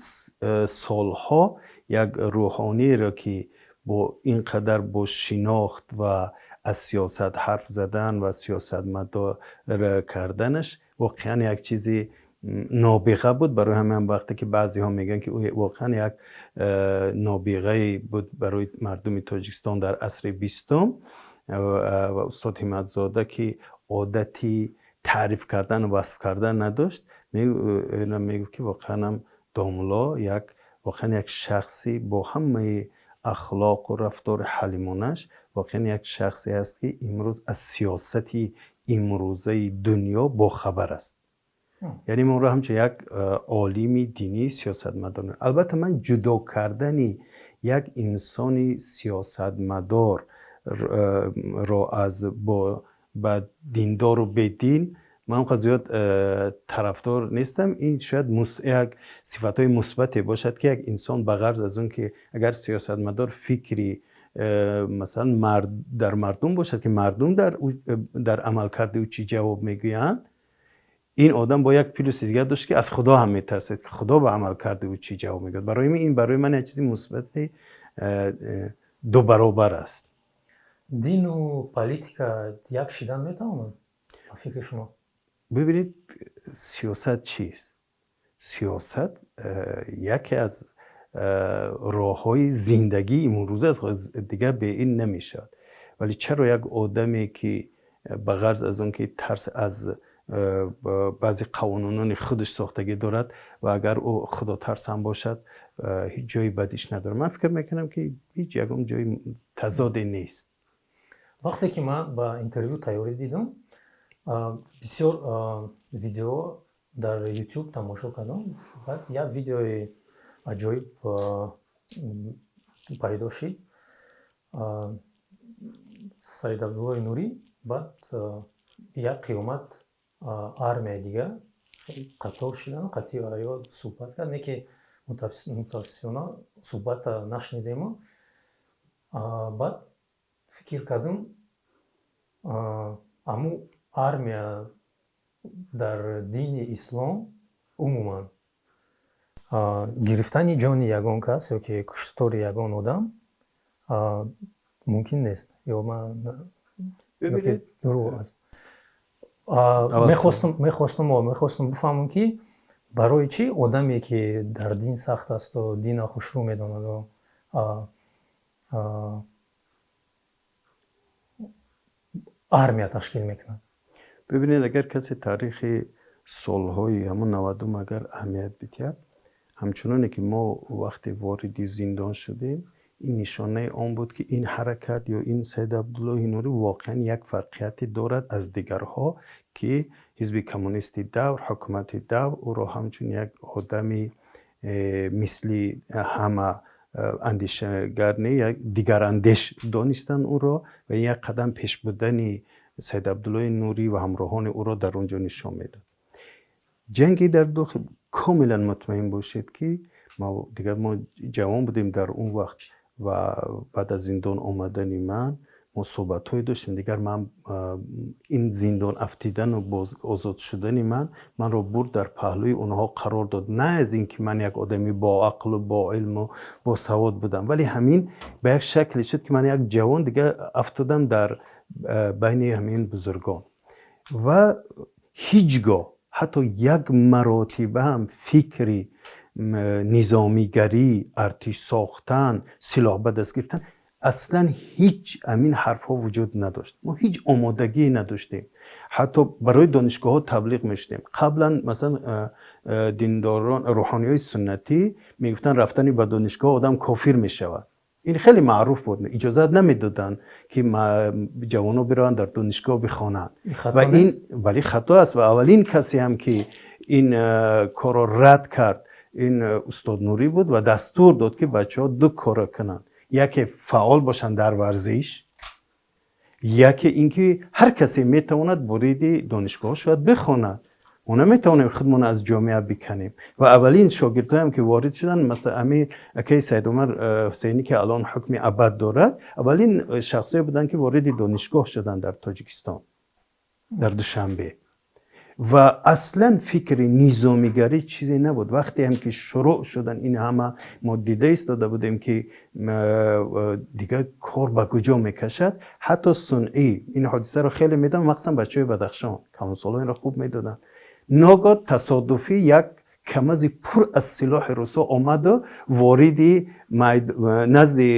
B: солҳо як рӯҳониеро, ки бо ин қадар бо шинохт ва аз сиёсат ҳарф задан ва сиёсатмадор карданаш воқеан як чизи нобиға буд. Барои ҳамин вақте ки баъзеҳо мегӯянд, ки ӯ воқеан як нобиғае буд барои мардуми Тоҷикистон дар асри 20-ум, ва устод Ҳимматзода, ки одати таъриф кардан, васф кардан надошт, мегуфт, ки воқеанам домулло як воқеан як шахси бо ҳамаи ахлоқу рафтори ҳалимонаш, воқеан як шахсе аст, ки имрӯз аз сиёсати имрӯзаи дунё бохабар аст. Яъне мо ро ҳамчун як олими динӣ, сиёсатмадор. Албатта, ман ҷудо кардани як инсони сиёсатмадор ро аз ба диндору бедин ман он қадр зиёд тарафдор нестам. Ин шояд як сифатҳои мусбате бошад, ки як инсон ба ғарз аз он ки агар сиёсатмадор фикри масалан дар мардум бошад, ки мардум дар амалкарди ӯ чӣ ҷавоб мегӯянд, ин одам бо як плюси дигар дошт, ки аз Худо ҳам метарсед, ки Худо ба амалкарди ӯ чӣ ҷавоб мегӯяд. Барои ин барои ман як чизи мусбати дубаробар аст.
A: Дину политика як шидан метавонад, ба фикри шумо?
B: Бибинед, сиёсат чист? Сиёсат яке аз роҳҳои зиндагии имрӯза аст, дигар бе ин намешавад. Вале чаро як одаме, ки ба ғарз аз он ки тарс аз баъзе қонунони худаш сохтагӣ дорад ва агар ӯ худотарс ҳам бошад, ҳеҷ ҷои бадиш надорад? Ман фикр мекунам, ки ҳеҷ ягон ҷои тазоде нест.
A: Вақте ки ман ба интервю тайёрӣ дидам, бисёр видео дар YouTube тамошо кардам. Баъд як видеои аҷоиб пайдо шид, Саид Абдуллои Нурӣ, баъд як қиёмат армияи дига қатор шидан, қатъи ё суҳбат кард, не ки мутаассифона суҳбата нашунидему. Баъд фикр кардам, аму армия дар дини ислом умуман гирифтани ҷони ягон кас ё ки куштори ягон одам мумкин нест ё ман дурӯғ аст? Мехостум бифаҳмам, ки барои чӣ одаме, ки дар дин сахт асту дина хушрӯ медонаду армия ташкил мекунад.
B: Бибинед, агар касе таърихи солҳои ҳамон 90-ум агар аҳамият бидиҳад, ҳамчуноне ки мо вақте вориди зиндон шудем, ин нишонаи он буд, ки ин ҳаракат ё ин Саид Абдуллоҳи Нурӣ воқеан як фарқияте дорад аз дигарҳо, ки ҳизби коммунисти давр, ҳукумати давр ӯро ҳамчун як одами мисли ҳама андешагар не, як дигарандеш донистанд ӯро ва як қадам пеш будани Саид Абдуллоҳи Нурӣ ва ҳамроҳони ӯро дар он ҷо нишон медод. Ҷанги дар дохил, комилан мутмаин бошед, ки дигар мо ҷавон будем дар он вақт ва баъд аз зиндон омадани ман мо суҳбатҳое доштем. Дигар ман ин зиндон афтидану боз озод шудани ман манро бурд, дар паҳлӯи онҳо қарор дод. На аз ин ки ман як одами боақлу боилму босавод будам, вале ҳамин ба як шакле шуд, ки ман як ҷавон дигар афтодам дар байни ҳамин бузургон ва ҳеҷ гоҳ ҳатто як маротиба ҳам фикри низомигарӣ, артиш сохтан, силоҳ ба даст гирифтан, аслан ҳеҷ ҳамин ҳарфҳо вуҷуд надошт. Мо ҳеҷ омодагӣ надоштем. Ҳатто барои донишгоҳҳо таблиғ мешудем. Қаблан масалан диндорон, рӯҳониҳои суннатӣ мегуфтанд, рафтани ба донишгоҳ одам кофир мешавад. Ин хеле маъруф буд, иҷозат намедоданд, ки ҷавонҳо бираванд, дар донишгоҳ бихонанд. Ва ин бале, хато аст. Ва аввалин касе ҳам ки ин корро рад кард, ин устод Нурӣ буд ва дастур дод, ки бачаҳо ду корро кунанд: яке фаъол бошанд дар варзиш, яке ин ки ҳар касе метавонад вориди донишгоҳ шавад, бихонад. Мо наметавонем худмон аз ҷомеа биканем. Ва аввалин шогирдҳоям ки ворид шуданд, масалан амир акаи Саидумар Ҳусейнӣ, ки алон ҳукми абад дорад, аввалин шахсое буданд, ки вориди донишгоҳ шуданд дар Тоҷикистон, дар Душанбе. Ва аслан фикри низомигарӣ чизе набуд. Вақте ҳам ки шурӯъ шудан, ин ҳама мо дида истода будем, ки дигар кор ба куҷо мекашад. Ҳатто сунъӣ ин ҳодисаро хеле медонам, махсусан бачаҳои Бадахшон, калонсолҳо инро хуб медоданд. Ногоҳ тасодуфӣ як камази пур аз силоҳи русо омаду вориди назди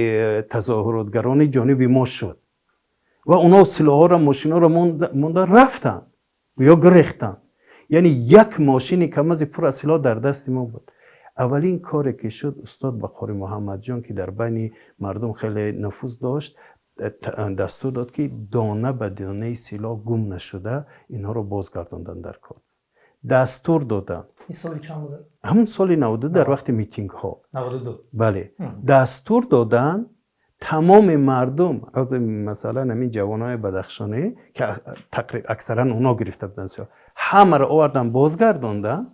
B: тазоҳуротгарони ҷониби мо шуд ва онҳо силоҳҳоро, мошинҳоро монда рафтанд ё гирехтанд. Яъне як мошини камази пур аз силоҳ дар дасти мо буд. Аввалин коре ки шуд, устод Бақори Муҳаммадҷон, ки дар байни мардум хеле нуфуз дошт, дастур дод, ки дона ба донаи силоҳ гум нашуда инҳоро бозгардонданд дар кор. Дастур доданд. Ҳамон соли 92, дар вақти митингҳо. Бале, дастур доданд тамоми мардум, масалан ҳамин ҷавонҳои бадахшонӣ, ки аксаран онҳо гирифта буданд, ҳамаро овардан, бозгардонданд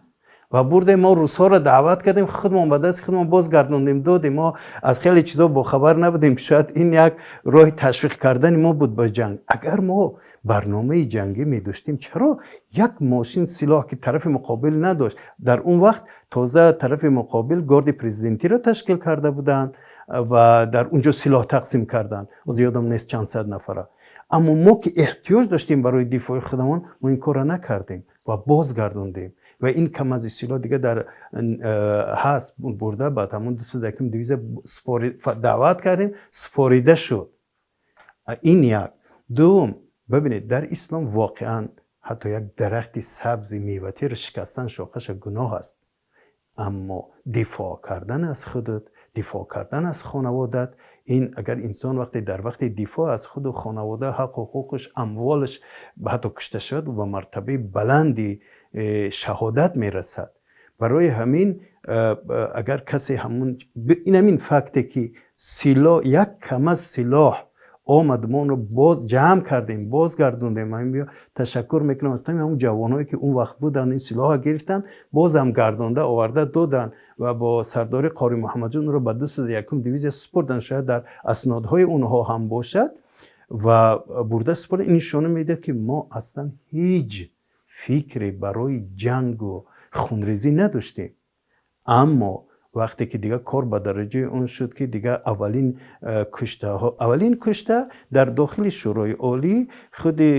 B: ва бурдем. Мо русҳоро даъват кардем, худмон ба дасти худмон бозгардондем, додем. Мо аз хеле чизо бохабар набудем. Шояд ин як роҳи ташвиқ кардани мо буд ба ҷанг. Агар мо барномаи ҷангӣ медоштем, чаро як мошин силоҳ, ки тарафи муқобил надошт? Дар он вақт тоза тарафи муқобил горди президентиро ташкил карда буданд ва дар он ҷо силоҳ тақсим карданд, ҳозир ёдам нест чанд сад нафара. Аммо мо ки эҳтиёҷ доштем барои дифои худамон, мо ин корро накардем ва бозгардондем. Ва ин камази силоҳ дига дар ҳаст, бурда баъд ҳамон 201-ум дивизия даъват кардем, супорида шуд. Ин як. Дуввум, бибинед, дар ислом воқеан ҳатто як дарахти сабзи меватиро шикастан, шохаша, гуноҳ аст, аммо дифоъ кардан аз худат, Дифоъ кардан аз хонаводат. Ин агар инсон вақте дар вақти дифоъ аз худу хонавода, ҳақ, ҳуқуқаш, амволаш ҳатто кушта шавад, ба мартабаи баланди шаҳодат мерасад. Барои ҳамин агар касе ҳамун ин ҳамин факте ки силоҳ, як КамАЗ силоҳ омад, мо онро боз ҷамъ кардем, бозгардондем. Ман ташаккур мекунам аз тамоми ҳамон ҷавонҳое, ки он вақт буданд, ин силоҳа гирифтанд, бозам гардонда оварда доданд ва бо сардори Қори Муҳаммадҷон онро ба 201-ум дивизия супурданд. Шояд дар аснодҳои онҳо ҳам бошад ва бурда супурданд. Ин нишона медиҳад, ки мо аслан ҳеҷ фикре барои ҷангу хунрезӣ надоштем. Аммо вақте ки дигар кор ба дараҷаи он шуд, ки дигар аввалин куштаҳо, аввалин кушта дар дохили Шӯрои Олӣ худи,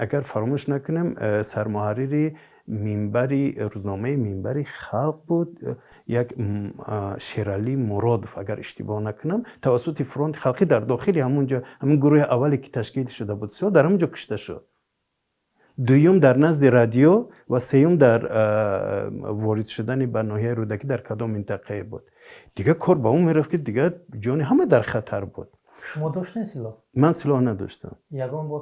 B: агар фаромӯш накунем, сармуҳаррири Минбари, рӯзномаи Минбари Халқ буд, як Шералӣ Муродов, агар иштибоҳ накунам, тавассути Фронти Халқӣ дар дохили ҳамунҷо, ҳамин гурӯҳи аввале, ки ташкил шуда буд, дар ҳамунҷо кушта шуд. Дуюм дар назди радио ва сеюм дар ворид шудани ба ноҳияи Рӯдакӣ дар кадом минтақае буд. Дигар кор ба он мерафт, ки дигар ҷони ҳама дар хатар буд.
A: Шумо доштем силоҳ?
B: Ман силоҳ надоштам.
A: Ягон бор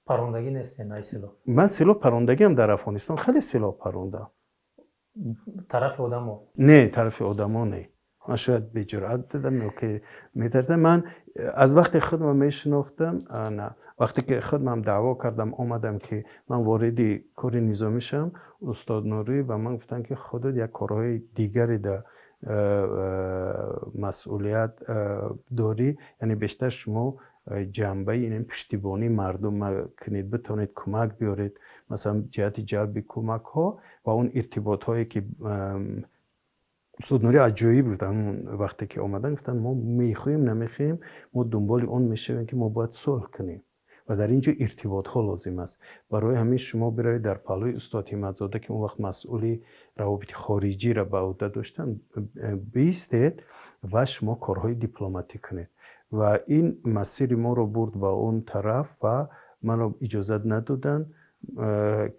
A: парондагӣ нестем ай силоҳ?
B: Ман силоҳ парондагиам дар Афғонистон, хеле силоҳ парондам.
A: Тарафи одамо?
B: Не, тарафи одамо не. Ман шояд беҷуръат будам ё ки метарсидам. Ман аз вақте худро мешинохтам, на вақте ки худам даъво кардам, омадам, ки ман вориди кори низомӣ шавам, устод Нурӣ ба ман гуфтанд, ки худат як корҳои дигаре дар масъулият дорӣ, яъне бештар шумо ҷанбаи ин пуштибонии мардум кунед, битавонед кӯмак биёред, масалан, ҷиҳати ҷалби кӯмакҳо ва он иртиботҳое, ки устод Нурӣ аҷоиб гуфтанд. Вақте ки омаданд, гуфтанд: «Мо мехоҳем, намехоҳем, мо дунболи он мешавем, ки мо бояд сулҳ кунем ва дар ин ҷо иртиботҳо лозим аст. Барои ҳамин шумо биравед, дар паҳлӯи устод Ҳимматзода, ки он вақт масъули равобити хориҷиро ба ӯҳда доштанд, биистед ва шумо корҳои дипломатӣ кунед». Ва ин масири моро бурд ба он тараф ва маро иҷозат надоданд,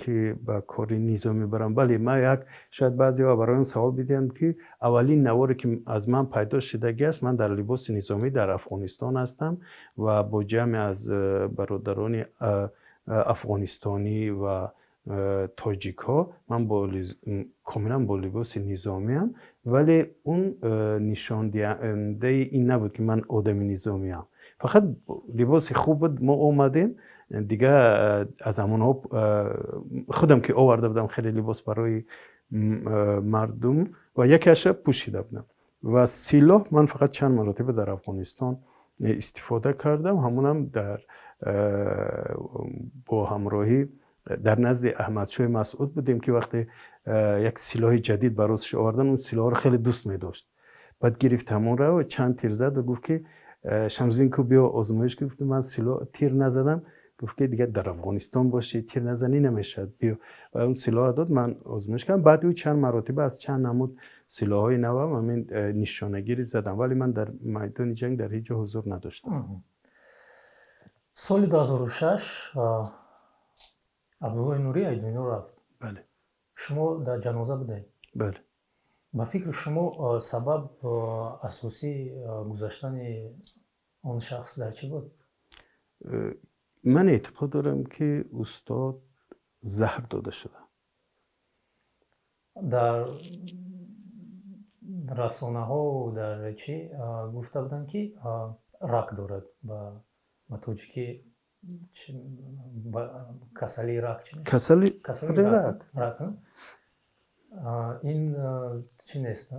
B: ки ба кори низомӣ барам. Бале, ман як, шояд баъзеҳо барои он савол бидиҳанд, ки аввалин наворе, ки аз ман пайдо шудагӣ аст, ман дар либоси низомӣ дар Афғонистон ҳастам ва бо ҷамъе аз бародарони афғонистонӣ ва тоҷикҳо. Ман комилан бо либоси низомиам, вале он нишондиҳандаи ин набуд, ки ман одами низомиам. Фақат либоси хуб буд, мо омадем. Дигар аз ҳамонҳо худам ки оварда будам хеле либос барои мардум ва якеаша пӯшида будам. Ва силоҳ ман фақат чанд маротиба дар Афғонистон истифода кардам, ҳамонам дар бо ҳамроҳӣ дар назди Аҳмадшоҳи Масъуд будем, ки вақте як силоҳи ҷадид ба росташ овардан, он силоҳро хеле дӯст медошт. Баъд гирифт ҳамонро, чанд тир зад ва гуфт, ки «Шамсиддин ку, биё, озмоиш кун». Гуфтам: «Ман силоҳ тир назадам». Гуфт, ки «Дигар дар Афғонистон бошӣ, тир назанӣ намешавад, биё». Ва он силоҳ дод, ман озмоиш кардам. Баъд ӯ чанд маротиба аз чанд намуд силоҳҳои навам ҳамин нишонагирӣ задам, вале ман дар майдони ҷанг дар ҳеҷ ҷо ҳузур надоштам.
A: Соли 2006 Абдуллои Нурӣ аз дунё рафт.
B: Бале.
A: Шумо дар ҷаноза будед?
B: Бале.
A: Ба фикри шумо, сабаб асосии гузаштани он шахс дар чӣ буд?
B: Ман эътиқод дорам, ки устод заҳр дода шуда.
A: Дар расонаҳо дар чӣ гуфта буданд, ки рак дорад, ба тоҷикӣ касалии рак чӣ?
B: Касали рак.
A: Рак ин чӣ нест?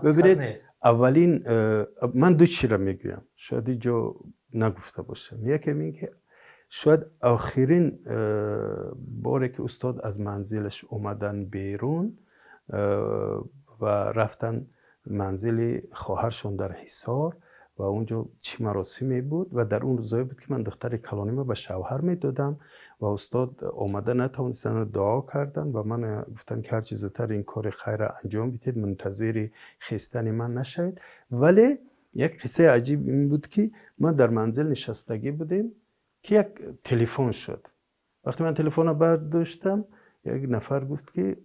B: Бибинед, аввалин ман ду чиро мегӯям, шояд ин ҷо нагуфта бошам. Якем ин ки шояд охирин боре, ки устод аз манзилаш омадан берун ва рафтан манзили хоҳаршон дар Ҳисор ва он ҷо чӣ маросиме буд ва дар он рӯзое буд, ки ман духтари калонима ба шавҳар медодам ва устод омада натавонистанд, дуо карданд ва ман гуфтанд, ки ҳарчи зудтар ин кори хайра анҷом бидиҳед, мунтазири хестани ман нашавед. Вале як қиссаи аҷиб ин буд, ки ма дар манзил нишастагӣ будем, ки як телефон шуд. Вақте ман телефонро бардоштам, як нафар гуфт, ки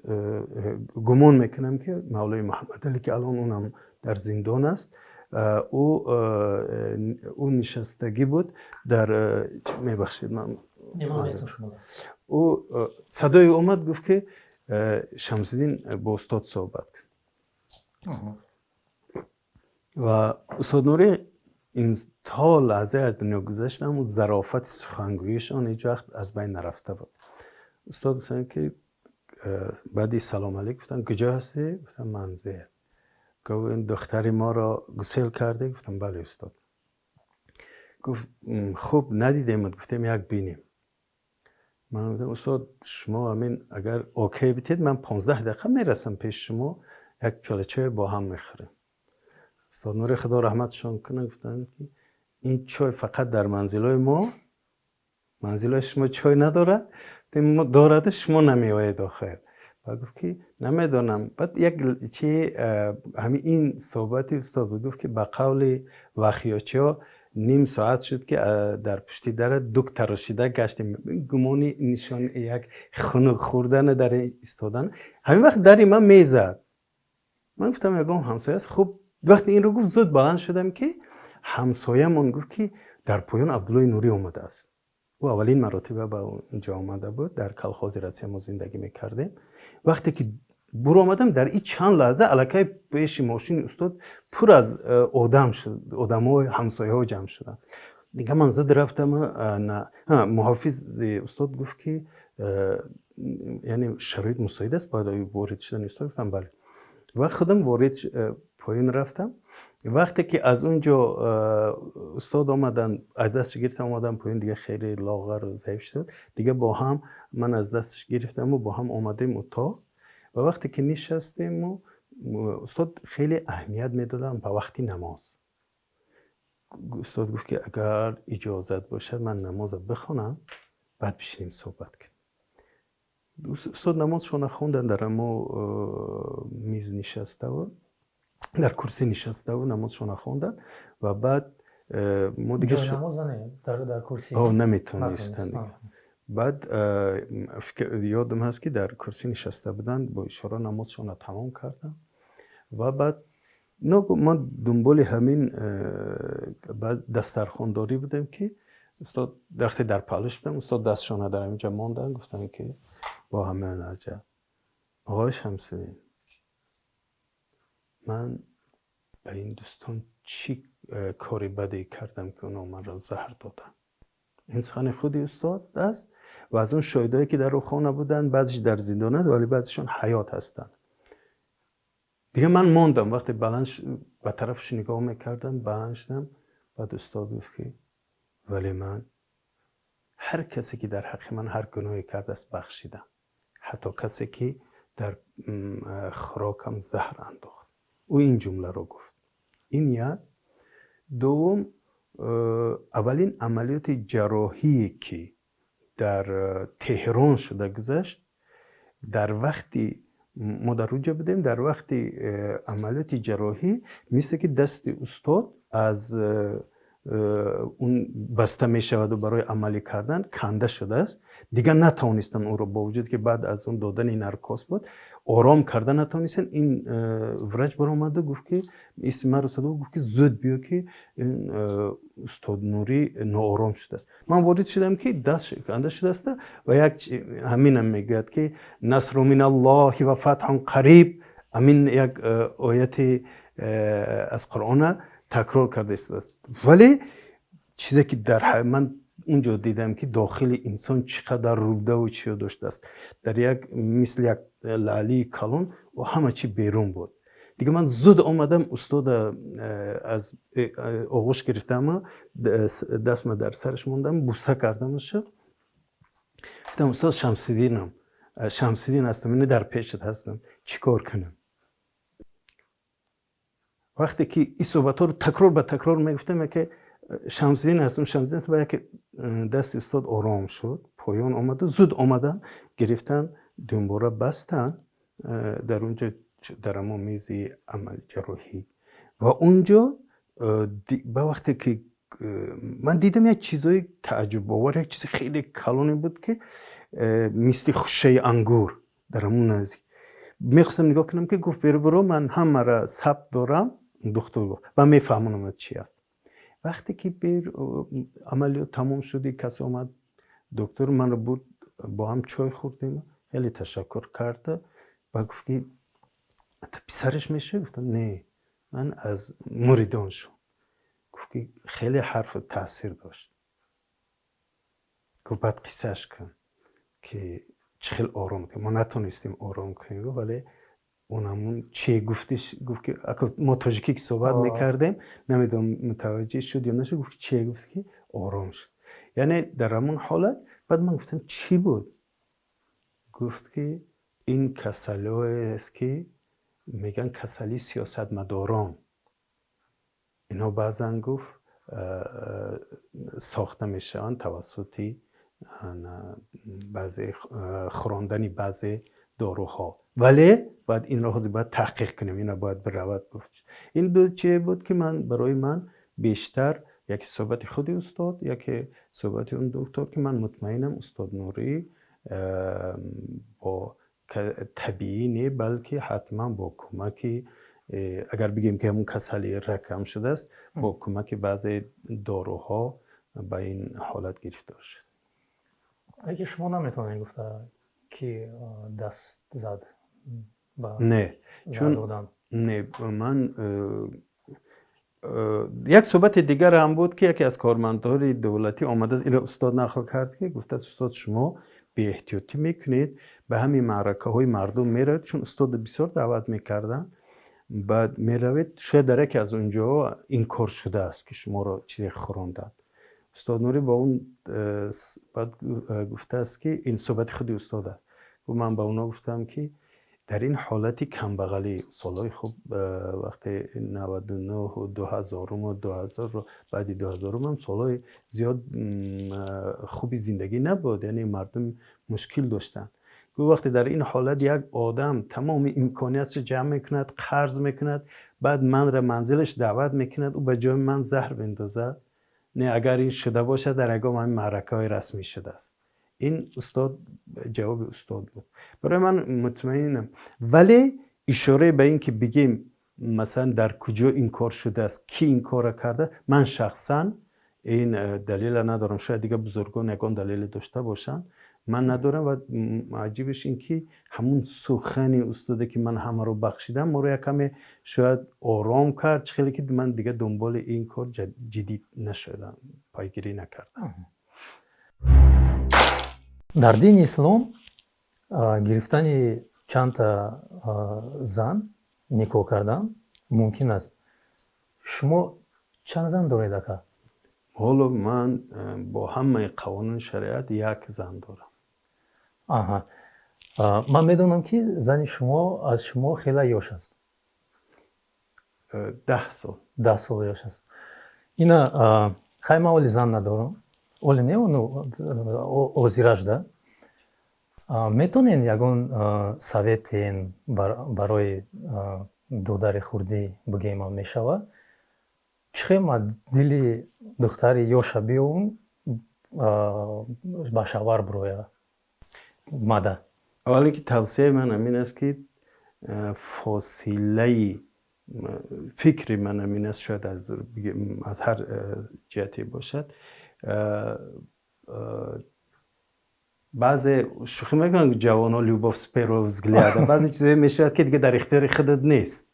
B: гумон мекунам, ки Мавлои Муҳаммадалӣ, ки алон унам дар зиндон аст. Ӯ нишастагӣ буд дар, мебахшед, ман ӯ садои омад, гуфт ки Шамсиддин, бо устод суҳбат кун. Ва устод Нурӣ ин то лаҳзаи аз дунё гузаштам, ӯ зарофати сухангӯишон ҳеҷ вақт аз байн нарафта буд. Устод гуфтанд ки баъди салом алейк гуфтанд: «Куҷо ҳастӣ?» Гуфтам: «Манзил». Гуфт: «Ин духтари моро гусел кардӣ?» Гуфтам: «Бале, устод». Гуфт: «Хуб, надидемат, гуфтем, як бинем». Ман гуфтам: «Устод, шумо ҳамин агар окей битед, ман 15 дақиқа мерасам пеши шумо, як пиёла чой бо ҳам мехӯрем». Устод Нури, худо раҳматшон кунад, гуфтанд ки ин чой фақат дар манзилҳои мо, манзилҳои шумо чой надорад. Дораду шумо намеоед охир. Баъд гуфт ки намедонам. Баъд як чи ҳамин ин суҳбати устод буд, гуфт ки ба қавли вахёчиҳо ним соат шуд ки дар пушти дара дук тарошида гаштем. Гумони нишон як хунук хӯрдана дар истодан. Ҳамин вақт дари ман мезад. Ман гуфтам, ягон ҳамсоя аст. Хуб, вақте инро гуфт, зуд баланд шудам ки ҳамсоямон гуфт ки дар поён Абдуллои Нурӣ омадааст. Ӯ аввалин маротиба ба онҷо омада буд, дар колхози Россия мо зиндагӣ мекардем. Вақте ки буромадам, дар ин чанд лаҳза аллакай пеши мошини устод пур аз одам шуд, одамҳо, ҳамсояҳо ҷамъ шуданд. Дига ман зуд рафтам. Муҳофизи устод гуфт ки яъне шароит мусоид аст барои ворид шудани устод? Гуфтам: «Бале». Ва худам ворид поён рафтам. Вақте ки аз он ҷо устод омаданд, аз дасташ гирифтам, омадам поён. Дига хеле лоғару заиф шуд. Дига бо ҳам ман аз дасташ гирифтаму бо ҳам омадем утоқ. Ва вақте ки нишастему, устод хеле аҳамият медоданд ба вақти намоз. Устод гуфт ки агар иҷозат бошад, ман намоза бихонам, баъд бишинем, суҳбат кунем. Устод намозшона хонданд, дар амо миз нишаставу дар курсӣ нишаставу намозшона хонданд ва баъд мо дига наметонистанд. Баъд ёдам ҳаст ки дар курсӣ нишаста буданд, бо ишора намозшона тамом кардам ва баъд мо дунболи ҳамин дастархондорӣ будем ки устод вақте дар паҳлӯш будам, устод дастшона дар ҳаминҷа монданд, гуфтанд ки бо ҳамин лаҳҷа: «Оғои Шамсиддин, ман ба ин дӯстон чӣ кори баде кардам ки онҳо маро заҳр доданд?» Ин сухани худи устод аст ва аз он шоҳидое ки дар ӯ хона буданд, баъзеш дар зиндон аст, вале баъзешон ҳаёт ҳастанд. Дига ман мондам. Вақте баланд ба тарафаш нигоҳ мекардам, баланд шудам. Баъд устод гуфт ки вале ман ҳар касе ки дар ҳаққи ман ҳар гуноҳе кардааст, бахшидам, ҳатто касе ки дар хӯрокам заҳр андохт. Ӯ ин ҷумларо гуфт. Ин як. Дуввум, аввалин амалиёти ҷарроҳие ки дар Теҳрон шуда гузашт, дар вақти мо дар онҷа будем, дар вақти амалиёти ҷарроҳӣ мисле ки дасти устод аз он баста мешаваду барои амалӣ кардан канда шудааст. Дигар натавонистанд ӯро, бо вуҷуде ки баъд аз он додани наркоз буд, ором карда натавонистанд. Ин врач баромаду гуфт ки исми маро садо гуфт ки зуд биё ки ин устод Нурӣ ноором шудааст. Ман ворид шудам ки даст канда шудааст ва як ҳаминам мегӯяд ки نصر من الله وفتح قریب. Ҳамин як ояти аз Қуръона такрор карда истодааст. Вале чизе ки дар ман унҷо дидам ки дохили инсон чӣ қадар рӯдаву чиё доштааст, дар як мисли як лаълии калон ва ҳама чи берун буд. Дига ман зуд омадам, устода аз оғӯш гирифтаму дастма дар сараш мондам, буса кардамашу гуфтам: «Устод, Шамсиддинам, Шамсиддин ҳастам, ина дар пешат ҳастам, чӣ кор кунам?» Вақте ки ин суҳбатҳоро такрор ба такрор мегуфтам, яке Шамсиддин ҳастам, Шамсиддин ҳастам, яке дасти устод ором шуд, поён омаду зуд омадан, гирифтан, дунбора бастан дар унҷо, дар ҳамон мези амали ҷарроҳӣ. Ва унҷо ба вақте ки ман дидам, як чизҳои тааҷҷубовар, як чизи хеле калоне буд ки мисли хушаи ангур дар ҳамон наздик. Мехостам нигоҳ кунам ки гуфт: «Беру, биро, ман ҳамаро сабт дорам». Духтур гуфт, ман мефаҳмонам, чи аст. Вақте ки амалиёт тамом шуди, кас омад, доктор манро бурд, бо ҳам чой хӯрдем, хеле ташаккур карда ва гуфт, ки ту писараш мешавӣ? Гуфтам, не, ман аз муридоншон. Гуфт, ки хеле ҳарф таъсир дошт. Гуфт, баъд қиссааш кун, ки чӣ хел ором, мо натонистем ором кунем, вале он ҳамун че гуфтиш. Гуфт, ки мо тоҷикӣ ки суҳбат мекардем, намедонам, мутаваҷҷеҳ шуд ё нашуд. Гуфт, ки че гуфт, ки ором шуд, яъне дар ҳамун ҳолат. Баъд ман гуфтам, чӣ буд? Гуфт, ки ин касалиҳоест, ки мегӯянд касалии сиёсатмадорон, инҳо баъзан, гуфт, сохта мешаванд тавассути баъзе хӯрондани баъзе доруҳо, вале бояд инро ҳозир бояд таҳқиқ кунем, ина бояд биравад. Гуфт, ин буд, чие буд, ки ман барои ман бештар яке суҳбати худи устод, яке суҳбати он доктор, ки ман мутмаинам, устод Нурӣ бо табиӣ не, балки ҳатман бо кӯмаки, агар бигем, ки ҳамун касали ракам шудааст, бо кӯмаки баъзе доруҳо ба ин ҳолат гирифтор шуд.
A: Лекин шумо наметавонед гуфта, ки даст зад ба
B: Не, чун не, ман як суҳбати дигар ҳам буд, ки яке аз кормандони давлатӣ омадааст, инро устод нақл кард, ки гуфтааст, устод, шумо беэҳтиётӣ мекунед, ба ҳамин маъракаҳои мардум меравед, чун устода бисёр даъват мекарданд, баъд меравед, шояд дар яке аз онҷоҳо ин кор шудааст, ки шуморо чизе хӯронданд. Устод Нурӣ бо он баъд гуфтааст, ки ин суҳбати худи устод аст, гуфт, ман ба онҳо гуфтам, ки дар ин ҳолати камбағалӣ, солҳои хуб, вақте 99-у 2000-уму 2000, баъди 2000-ум ҳам солҳои зиёд хуби зиндагӣ набуд, яъне мардум мушкил доштанд. Гуфт, вақте дар ин ҳолат як одам тамоми имкониятшо ҷамъ мекунад, қарз мекунад, баъд манра манзилаш даъват мекунад, ӯ ба ҷои ман заҳр бендозад, не, агар ин шуда бошад, дар ягон ҳамин маъракаҳои расмӣ шудааст. Ин устод, ҷавоби устод буд барои ман, мутмаинам. Вале ишорае ба ин ки бигем, масалан, дар куҷо ин кор шудааст, ки ин корро карда, ман шахсан ин далела надорам. Шояд дигар бузургон ягон далеле дошта бошанд, ман надорам. Ва аҷибаш ин ки ҳамун сухани устоде, ки ман ҳамаро бахшидам, моро як каме шояд ором кард, чӣ хеле ки ман дигар дунболи ин кор ҷиддӣ нашудам, пайгирӣ накардам.
A: Дар дини ислом гирифтани чандта зан, никоҳ кардан мумкин аст. Шумо чанд зан доред, ака?
B: Ҳоло ман бо ҳамаи қавонини шариат як зан дорам.
A: Аҳа, ман медонам, ки зани шумо аз шумо хеле ёш аст.
B: 10 сол.
A: 10 сол ёш аст. Ина хай, ман оли зан надорам, оли не, озиражда метонен ягон советен барои додари хурдӣ бигӯем, мешавад, чӣ хел ман дили духтари ёша биёвум, ба шавҳар бироя мада?
B: Аввале ки тавсияи ман ҳамин аст, ки фосилаи фикри ман ҳамин аст, шояд аз ҳар ҷиҳате бошад. Баъзе шӯхӣ мекунанд ҷавонҳо, любовь с первого взгляда, баъзе чизое мешавад, ки дига дар ихтиёри худат нест.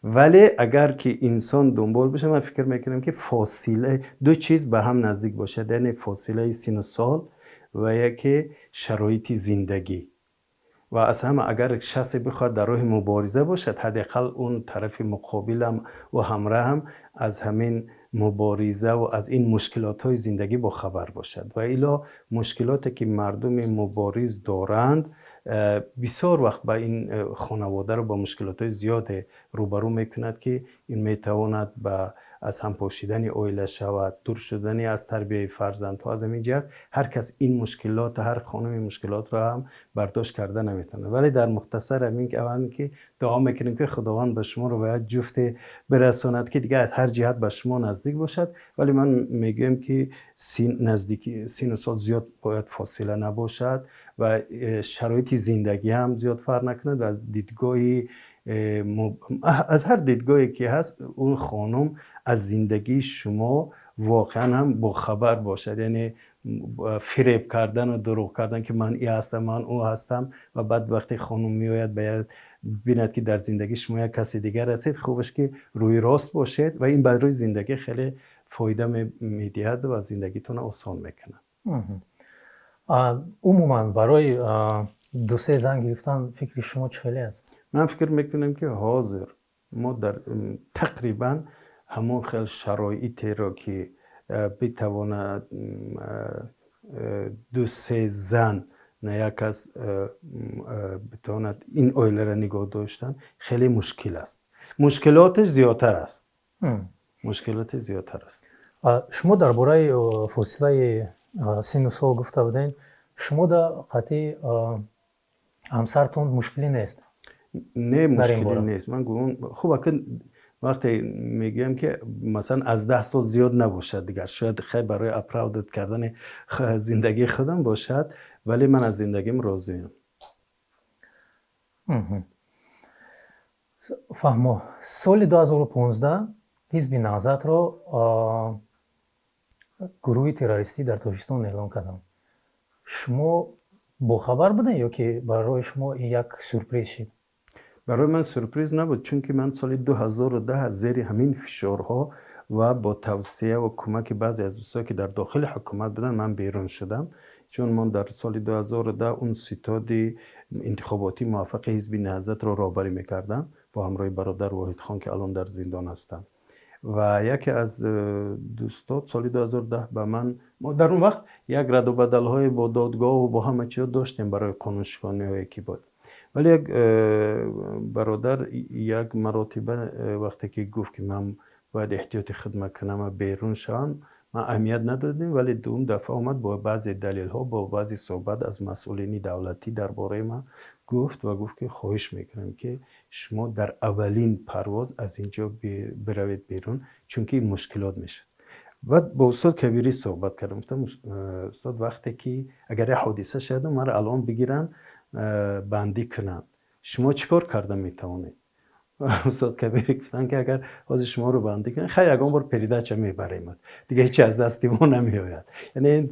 B: Вале агар ки инсон дунбол бошад, ман фикр мекунам, ки фосила, ду чиз ба ҳам наздик бошад, яъне фосилаи сину сол ва яке шароити зиндагӣ. Ва аз ҳама, агар шахсе бихоҳад дар роҳи мубориза бошад, ҳадди ақал он тарафи муқобилам ва ҳамраҳам аз ҳамин муборизаву аз ин мушкилотҳои зиндагӣ бохабар бошад. Ва илло мушкилоте, ки мардуми мубориз доранд, бисёр вақт ба ин хонаводаро бо мушкилотҳои зиёде рӯбарӯ мекунад, ки ин метавонад ба аз ҳам пошидани оила шавад, дур шудани аз тарбияи фарзандҳо. Аз ҳамин ҷиҳат ҳар кас ин мушкилот, ҳар хонум ин мушкилотро ҳам бардошт карда наметавонад. Вале дар мухтасар ҳамин ки, аввал ки дуо мекунем, ки Худованд ба шуморо ба як ҷуфте бирасонад, ки дигар аз ҳар ҷиҳат ба шумо наздик бошад. Вале ман мегӯям, ки наздики сину сол зиёд бояд фосила набошад ва шароити зиндагӣ ҳам зиёд фарқ накунад ва аз дидгоҳи аз ҳар дидгоҳе ки ҳаст, он хонум аз зиндагии шумо воқеан ҳам бохабар бошад. Яъне фиреб кардану дурӯғ кардан, ки ман и ҳастам, ман ӯ ҳастам, ва баъд вақте хонум меояд, бояд бинад, ки дар зиндагии шумо як каси дигар ҳастед. Хубаш ки рӯи рост бошед ва ин барои зиндагӣ хеле фоида медиҳад ва зиндагитонро осон мекунад.
A: Умуман, барои ду-се зан гирифтан фикри шумо чӣ хеле аст?
B: Ман фикр мекунам, ки ҳозир мо дар тақрибан ҳамон хел шароитеро, ки битавонад ду-се зан, на як кас битавонад ин оиларо нигоҳ доштан, хеле мушкил аст. Мушкилоташ зиёдтар аст, мушкилоти зиёдтар аст.
A: Шумо дар бораи фосилаи синну сол гуфта будем. Шумо да қатъи ҳамсартон мушкилӣ нест?
B: Не, мушкилӣ нест. Ман гумон, хуб, ака, вақте мегӯям, ки масалан аз 10 сол зиёд набошад, дигар шояд хай барои оправдать кардани зиндагии худам бошад, вале ман аз зиндагим розиам.
A: Фаҳмо. Соли 2015 Ҳизби Наҳзатро гурӯҳи террористӣ дар Тоҷикистон эълон карданд. Шумо бохабар будем ё ки барои шумо ин як сюрприз шид?
B: Барои ман сюрприз набуд, чунки ман соли 2010 аз зери ҳамин фишорҳо ва бо тавсия ва кӯмаки баъзе аз дӯстое, ки дар дохили ҳукумат буданд, ман берун шудам. Чун мо дар соли 2010 он ситоди интихоботии муваффақи Ҳизби Наҳзатро роҳбарӣ мекардам бо ҳамроҳи бародар Воҳидхон, ки алон дар зиндон ҳастанд. Ва яке аз дӯстот соли 2010 ба ман, мо дар он вақт як раду бадалҳое бо додгоҳу бо ҳама чизо доштем барои қонуншикониҳое ки буд, вале як бародар як маротиба вақте ки гуфт, ки ман бояд эҳтиёти хидмат кунам ва берун шавам, ман аҳамият надодем. Вале дуюм дафъа омад, бо баъзе далелҳо, бо баъзе суҳбат аз масъулини давлатӣ дар бораи ман гуфт ва гуфт, ки хоҳиш мекунам, ки шумо дар аввалин парвоз аз ин ҷо биравед берун, чунки мушкилот мешавад. Баъд бо устод Кабирӣ суҳбат кардам. Гуфтам: «Устод, вақте ки агар як ҳодиса шавад, маро алон бигиранд, бандӣ кунанд, шумо чӣ кор карда метавонед?» Устод Кабирӣ гуфтанд, ки агар ҳозир шуморо бандӣ кунанд, хай, ягон бор передача мебарем, дигар ҳеҷ аз дасти мо намеояд. Яъне ин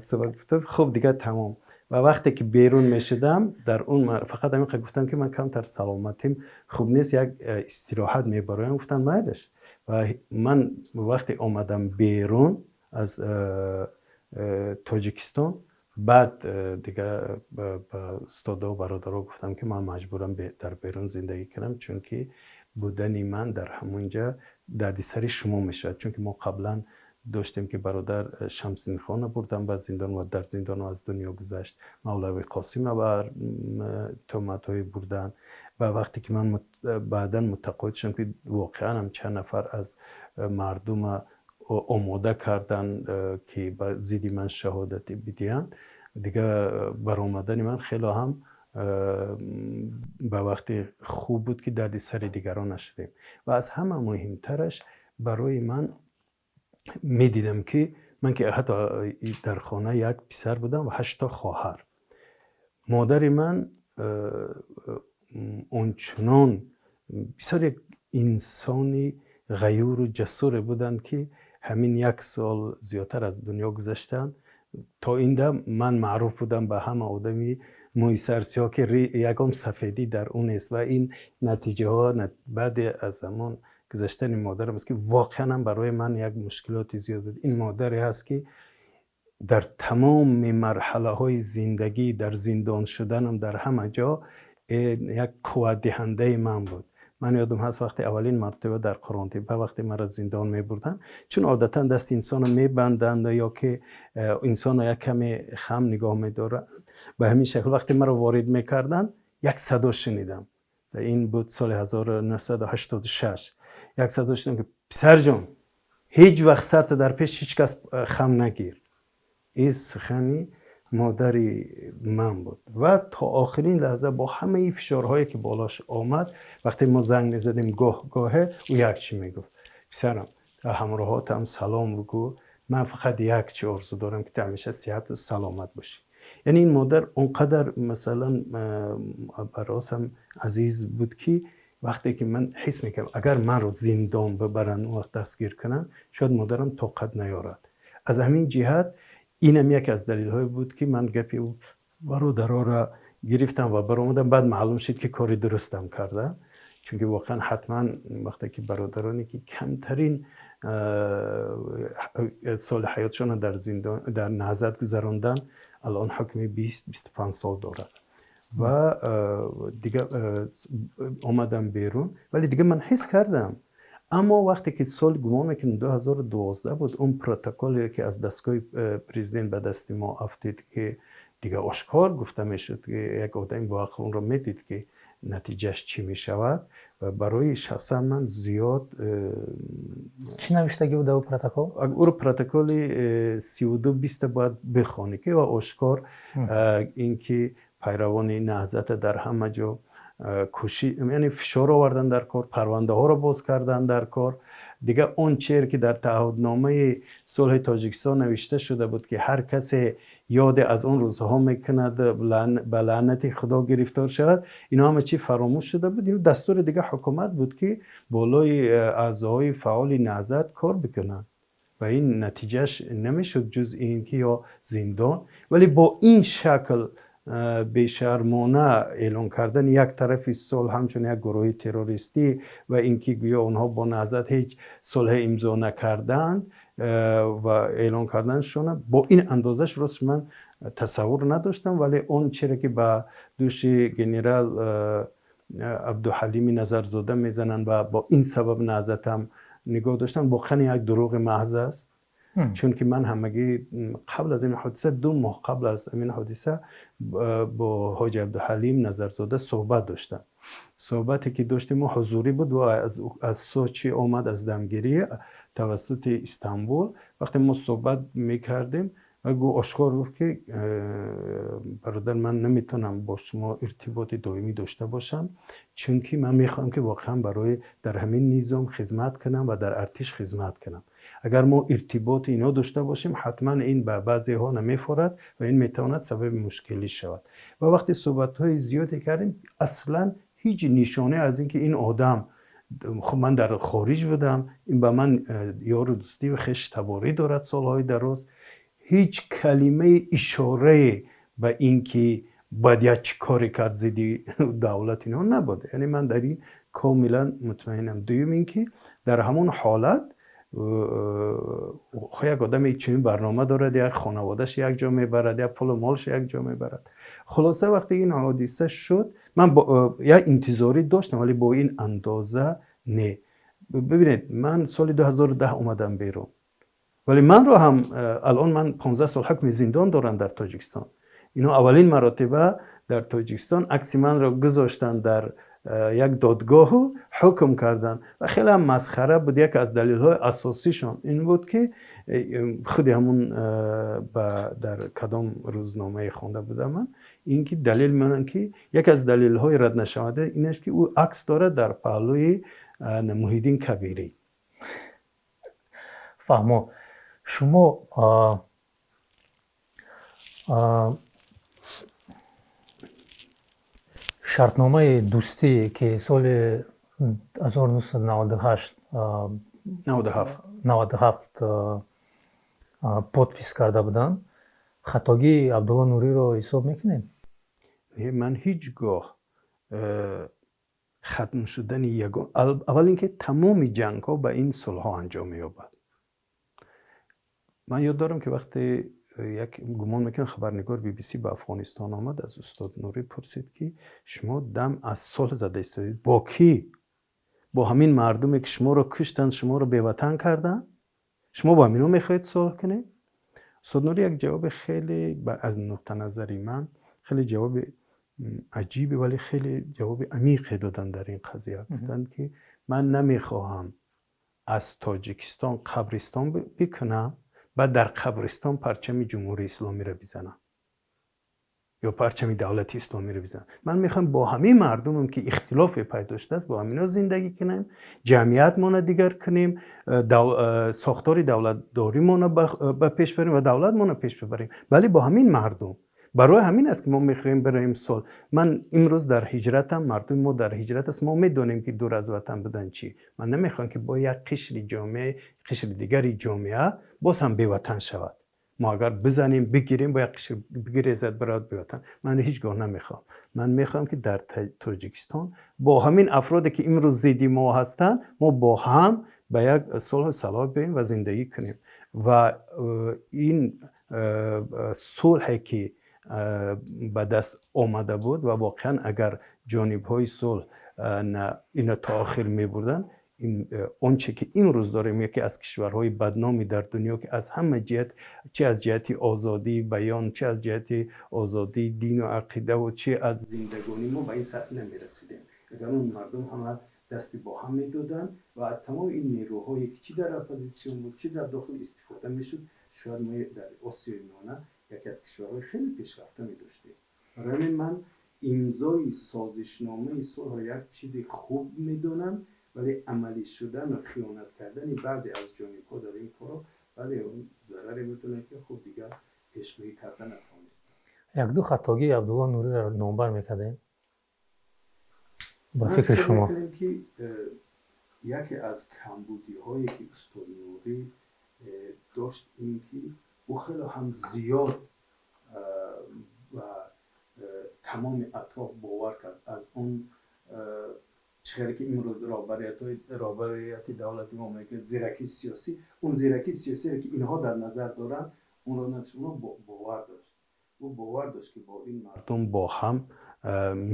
B: суҳбат гуфтам, хуб, дигар тамом. Ва вақте ки берун мешудам, дар он фақат ҳамин гуфтам, ки ман камтар саломатим хуб нест, як истироҳат мебароям. Гуфтанд: «Майлаш». Ва ман вақте омадам берун аз Тоҷикистон, баъд дигар ба устодо, бародаро гуфтам, ки ман маҷбурам дар берун зиндагӣ кунам, чунки будани ман дар ҳамон ҷа дардисари шумо мешавад. Чунки мо қаблан доштем, ки бародар Шамсиддинхонро бурдам ба зиндон ва дар зиндон аз дунё гузашт, Мавлави Қосима бар туҳматҳое бурданд. Ва вақте ки ман баъдан мутақоид шудам, ки воқеан ҳам чанд нафар аз мардума омода карданд, ки ба зидди ман шаҳодатӣ бидиҳанд, дигар баромадани ман хеле ҳам ба вақти хуб буд, ки дарди сари дигарон нашудем. Ва аз ҳама муҳимтараш барои ман, медидам, ки ман, ки ҳатто дар хона як писар будам ва ҳашто хоҳар, модари ман ончунон бисёр як инсони ғаюру ҷасуре буданд, ки ҳамин як сол зиёдтар аз дунё гузаштанд. То ин дам ман маъруф будам ба ҳама одами мӯи сарсиёҳ, ки ягон сафедӣ дар ӯ нест. Ва ин натиҷаҳо баъде аз ҳамон гузаштани модарам аст, ки воқеан ҳам барои ман як мушкилоти зиёд буд. Ин модаре ҳаст, ки дар тамоми марҳалаҳои зиндагӣ, дар зиндон шуданам, дар ҳама ҷо як қувватдиҳандаи ман буд. Ман ёдам ҳаст, вақте аввалин мартаба дар Қурғонтеппа вақте маро зиндон мебурданд, чун одатан дасти инсонро мебанданд ё ки инсонро як каме хам нигоҳ медоранд, ба ҳамин шакл вақте маро ворид мекарданд, як садо шунидам. Ин буд соли 1986. Як садо шунидам, ки: «Писарҷон, ҳеҷ вақт сарта дар пеш ҳеҷ кас хам нагир». Ин сухани модари ман буд. Ва то охирин лаҳза бо ҳамаи фишорҳое, ки болош омад, вақте мо занг мезадем гоҳ гоҳе, ӯ як чӣ мегуфт: «Писарам, ҳамроҳотам салом бигӯ. Ман фақат як чӣ орзу дорам, ки ту ҳамеша сиҳату саломат бошӣ». Яъне ин модар он қадар, масалан, баросам азиз буд, ки вақте ки ман ҳис мекардам, агар манро зиндон бибаранд, он вақт дастгир кунанд, шояд модарам тоқат наёрад. Аз ҳамин ҷиҳат инам яке аз далелҳое буд, ки ман гапи ӯ бародароро гирифтам ва баромадам. Баъд маълум шуд, ки кори дурустам кардам, чунки воқеан ҳатман вақте ки бародароне ки камтарин соли ҳаётшонро дар зиндон, дар Наҳзат гузаронданд, алон ҳукми 20-25 сол дорад ва дигар омадам берун, вале дигар ман ҳис кардам. Аммо вақте ки соли, гумон мекунам, 2012 буд, он протоколе ки аз дастгоҳи президент ба дасти мо афтид, ки дигар ошкор гуфта мешуд, ки як одами боақл онро медид, ки натиҷааш чӣ мешавад, ва барои шахсан ман зиёд
A: Чӣ навиштагӣ буд дар протокол?
B: Ӯро протоколи 3220 бояд бихонӣ, ки ошкор ин ки пайравони Наҳзата дар ҳама ҷо кӯши, яъне фишор овардан дар кор, парвандаҳоро боз кардан дар кор. Дигар он чизе ки дар таъҳудномаи сулҳи Тоҷикистон навишта шуда буд, ки ҳар касе ёде аз он рӯзҳо мекунад, ба лаънати Худо гирифтор шавад, ино ҳама чи фаромӯш шуда буд. Ин дастури дигар ҳукумат буд, ки болои аъзоҳои фаъоли Наҳзат кор бикунанд ва ин натиҷааш намешуд ҷуз ин ки ё зиндон. Вале бо ин шакл бешармона эълон кардани як тарафи сулҳ ҳамчун як гурӯҳи террористӣ ва ин ки гӯё онҳо бо Наҳзат ҳеҷ сулҳе имзо накарданд ва эълон карданашона бо ин андозаш, рост, ман тасаввур надоштам. Вале он чире ки ба дӯши генерал Абдуҳалими Назарзода мезананд ва бо ин сабаб Наҳзатам нигоҳ доштан, воқеан як дурӯғи маҳз аст, чунки ман ҳамагӣ қабл аз ин ҳодиса, 2 моҳ қабл аз ҳамин ҳодиса, бо ҳоҷи Абдуҳалим Назарзода суҳбат доштам. Суҳбате ки доштем, мо ҳузурӣ буд ва аз Сочи омад, аз дамгирӣ тавассути Истанбул. Вақте мо суҳбат мекардем, ошкор гуфт, ки бародар, ман наметавонам бо шумо иртиботи доимӣ дошта бошам, чунки ман мехоҳам, ки воқеан барои дар ҳамин низом хизмат кунам ва дар артиш хизмат кунам. Агар мо иртиботи ино дошта бошем, ҳатман ин ба баъзеҳо намефорад ва ин метавонад сабаби мушкилӣ шавад. Ва вақте суҳбатҳои зиёде кардем, аслан ҳеҷ нишоне аз ин ки ин одам, хуб, ман дар хориҷ будам, ин ба ман ёру дӯстӣ ва хештаборӣ дорад солҳои дароз, ҳеҷ калимаи ишорае ба ин ки бояд як чӣ коре кард зидди давлат, инҳо набуд. Яъне ман дар ин комилан мутмаинам. Дуюм ин ки дар ҳамон ҳолат як одаме чунин барнома дорад, як хонаводааш як ҷо мебарад, як пулу молш як ҷо мебарад. Хулоса, вақте ин ҳодиса шуд, ман як интизорӣ доштам, вале бо ин андоза не. Бибинед, ман соли 2010 омадам берун, вале манро ҳам алон ман 15 сол ҳукми зиндон дорам дар Тоҷикистон. Ино аввалин маротиба дар Тоҷикистон акси манро гузоштанд дар як додгоҳу ҳукм карданд ва хеле ҳам масхара буд. Яке аз далелҳои асосишон ин буд, ки худи ҳамун дар кадом рӯзномае хонда будам ман, ин ки далел меонанд, ки яке аз далелҳои раднашаванда ин аст, ки ӯ акс дорад дар паҳлӯи Муҳиддин Кабирӣ.
A: Фаҳмо. Шумо шартномаи дӯстӣ, ки соли 1998
B: 97.
A: 97 подпись карда буданд, хатогии Абдулло Нуриро ҳисоб мекунед?
B: Не, ман ҳеҷ гоҳ хатм шудани ягон, аввал ин ки тамоми ҷангҳо ба ин сулҳҳо анҷом меёбад. Ман ёд дорам, ки вақте як, гумон мекунам, хабарнигор BBC ба Афғонистон омад, аз устод Нурӣ пурсид, ки шумо дам аз сулҳ зада истодед, бо кӣ? Бо ҳамин мардуме ки шуморо куштанд, шуморо беватан карданд, шумо бо ҳамино мехоҳед сулҳ кунед? Устод Нурӣ як ҷавоби хеле, аз нуқтаназари ман, хеле ҷавоби аҷибе, вале хеле ҷавоби амиқе доданд дар ин қазия. Гуфтанд, ки ман намехоҳам аз Тоҷикистон қабристон бикунам, баъд дар қабристон парчами Ҷумҳурии Исломиро бизанам ё парчами давлати исломиро бизанам. Ман мехоҳам бо ҳамин мардумам, ки ихтилофе пайдо шудааст, бо ҳамино зиндагӣ кунем, ҷамъиятмонро дигар кунем, сохтори давлатдоримонро ба пеш барем ва давлатмонро пеш бибарем, вале бо ҳамин мардум. Барои ҳамин аст, ки мо мехоҳем барои мисол, ман имрӯз дар ҳиҷратам, мардуми мо дар ҳиҷрат аст. Мо медонем, ки дур аз ватан будан чӣ. Ман намехоҳам, ки бо як қишри ҷомеа, қишри дигари ҷомеа боз ҳам беватан шавад. Мо агар бизанем, бигирем, бо як қишр бигирезад, биравад беватан. Ман ҳеҷ гоҳ намехоҳам. Ман мехоҳам, ки дар Тоҷикистон бо ҳамин афроде, ки имрӯз зидди мо ҳастанд, мо бо ҳам ба як сулҳу салоҳ биёем ва зиндагӣ кунем. Ва ин сулҳе, ки ба даст омада буд, ва воқеан агар ҷонибҳои сулҳ ино то охир мебурданд, он че ки имрӯз дорем, яке аз кишварҳои бадноми дар дунё, ки аз ҳама ҷиҳат, чи аз ҷиҳати озодии баён, чи аз ҷиҳати озодии дину ақидаву чи аз зиндагонӣ, мо ба ин сатҳ намерасидем, агар он мардум ҳама дасти бо ҳам медоданд ва аз тамоми ин нерӯҳое, ки чӣ дар оппозитсион буд, чӣ дар дохил, истифода мешуд, шояд мо дар Осиёи Миёна яке аз кишварҳои хеле пешрафта медоштем. Барои ҳамин ман имзои созишномаи сулҳро як чизи хуб медонам, вале амалӣ шудан ва хиёнат кардани баъзе аз ҷонибҳо дар ин корро, бале, он зараре метавонад, ки хуб дигар пешгӯӣ карда натавонистам.
A: Якду хатогии Абдулло Нуриро номбар мекардем ба фикри шумо?
B: Ки яке аз камбудиҳое, ки устод Нурӣ дошт, ин ки ӯ хеле ҳам зиёд ба тамоми атроф бовар кард. Аз он чӣ хеле ки имрӯз роҳбарияти давлати мо мегӯяд зиракии сиёсӣ, он зиракии сиёсире, ки инҳо дар назар доранд, онро надошт. Онҳо бовар дошт, ӯ бовар дошт, ки бо ин мардум бо ҳам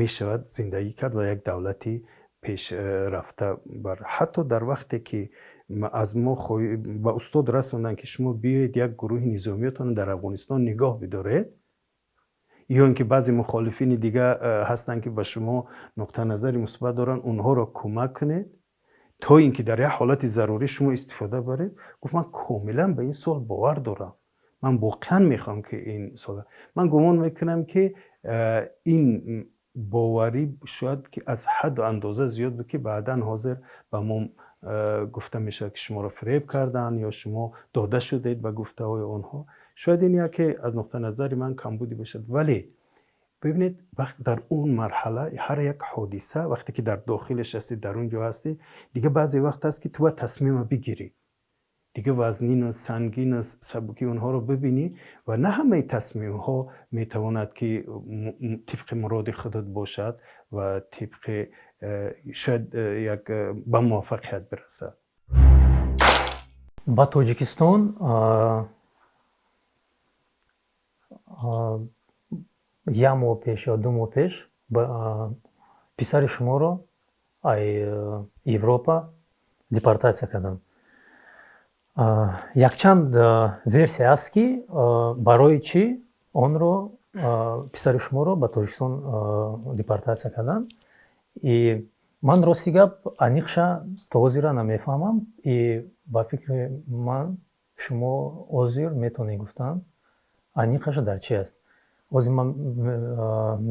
B: мешавад зиндагӣ кард ва як давлати пешрафта бар. Ҳатто дар вақте ки аз мо ба устод расонданд, ки шумо биёед, як гурӯҳи низомиятонро дар Афғонистон нигоҳ бидоред, ё ин ки баъзе мухолифини дига ҳастанд, ки ба шумо нуқта назари мусбат доранд, онҳоро кӯмак кунед, то ин ки дар як ҳолати зарурӣ шумо истифода баред. Гуфт: «Ман комилан ба ин сулҳ бовар дорам, ман воқеан мехоҳам, ки ин сулҳ». Ман гумон мекунам, ки ин боварӣ шояд ки аз ҳадду андоза зиёд буд, ки баъдан ҳозир ба мо гуфта мешавад, ки шуморо фиреб карданд ё шумо дода шудед ба гуфтаҳои онҳо. Шояд ин яке аз нуқта назари ман камбудӣ бошад. Вале бибинед, дар он марҳала ҳар як ҳодиса, вақте ки дар дохилаш ҳастӣ, дар он ҷо ҳастӣ, дига баъзе вақт аст, ки ту бояд тасмима бигирӣ, дига вазнину сангину сабукии онҳоро бибинӣ, ва на ҳамаи тасмимҳо метавонад, ки тибқи муроди худат бошад ва тибқи шояд як ба муваффақият бирасад.
A: Ба Тоҷикистон як моҳ пеш ё 2 моҳ пеш писари шуморо ай Европа депортатсия карданд. Якчанд версия аст, ки барои чӣ онро, писари шуморо, ба Тоҷикистон депортатсия карданд. И ман, рости гап, аниқша то ҳозира намефаҳмам. И ба фикри ман, шумо ҳозир метавонед гуфтан, аниқаш дар чи аст. Ҳозир ман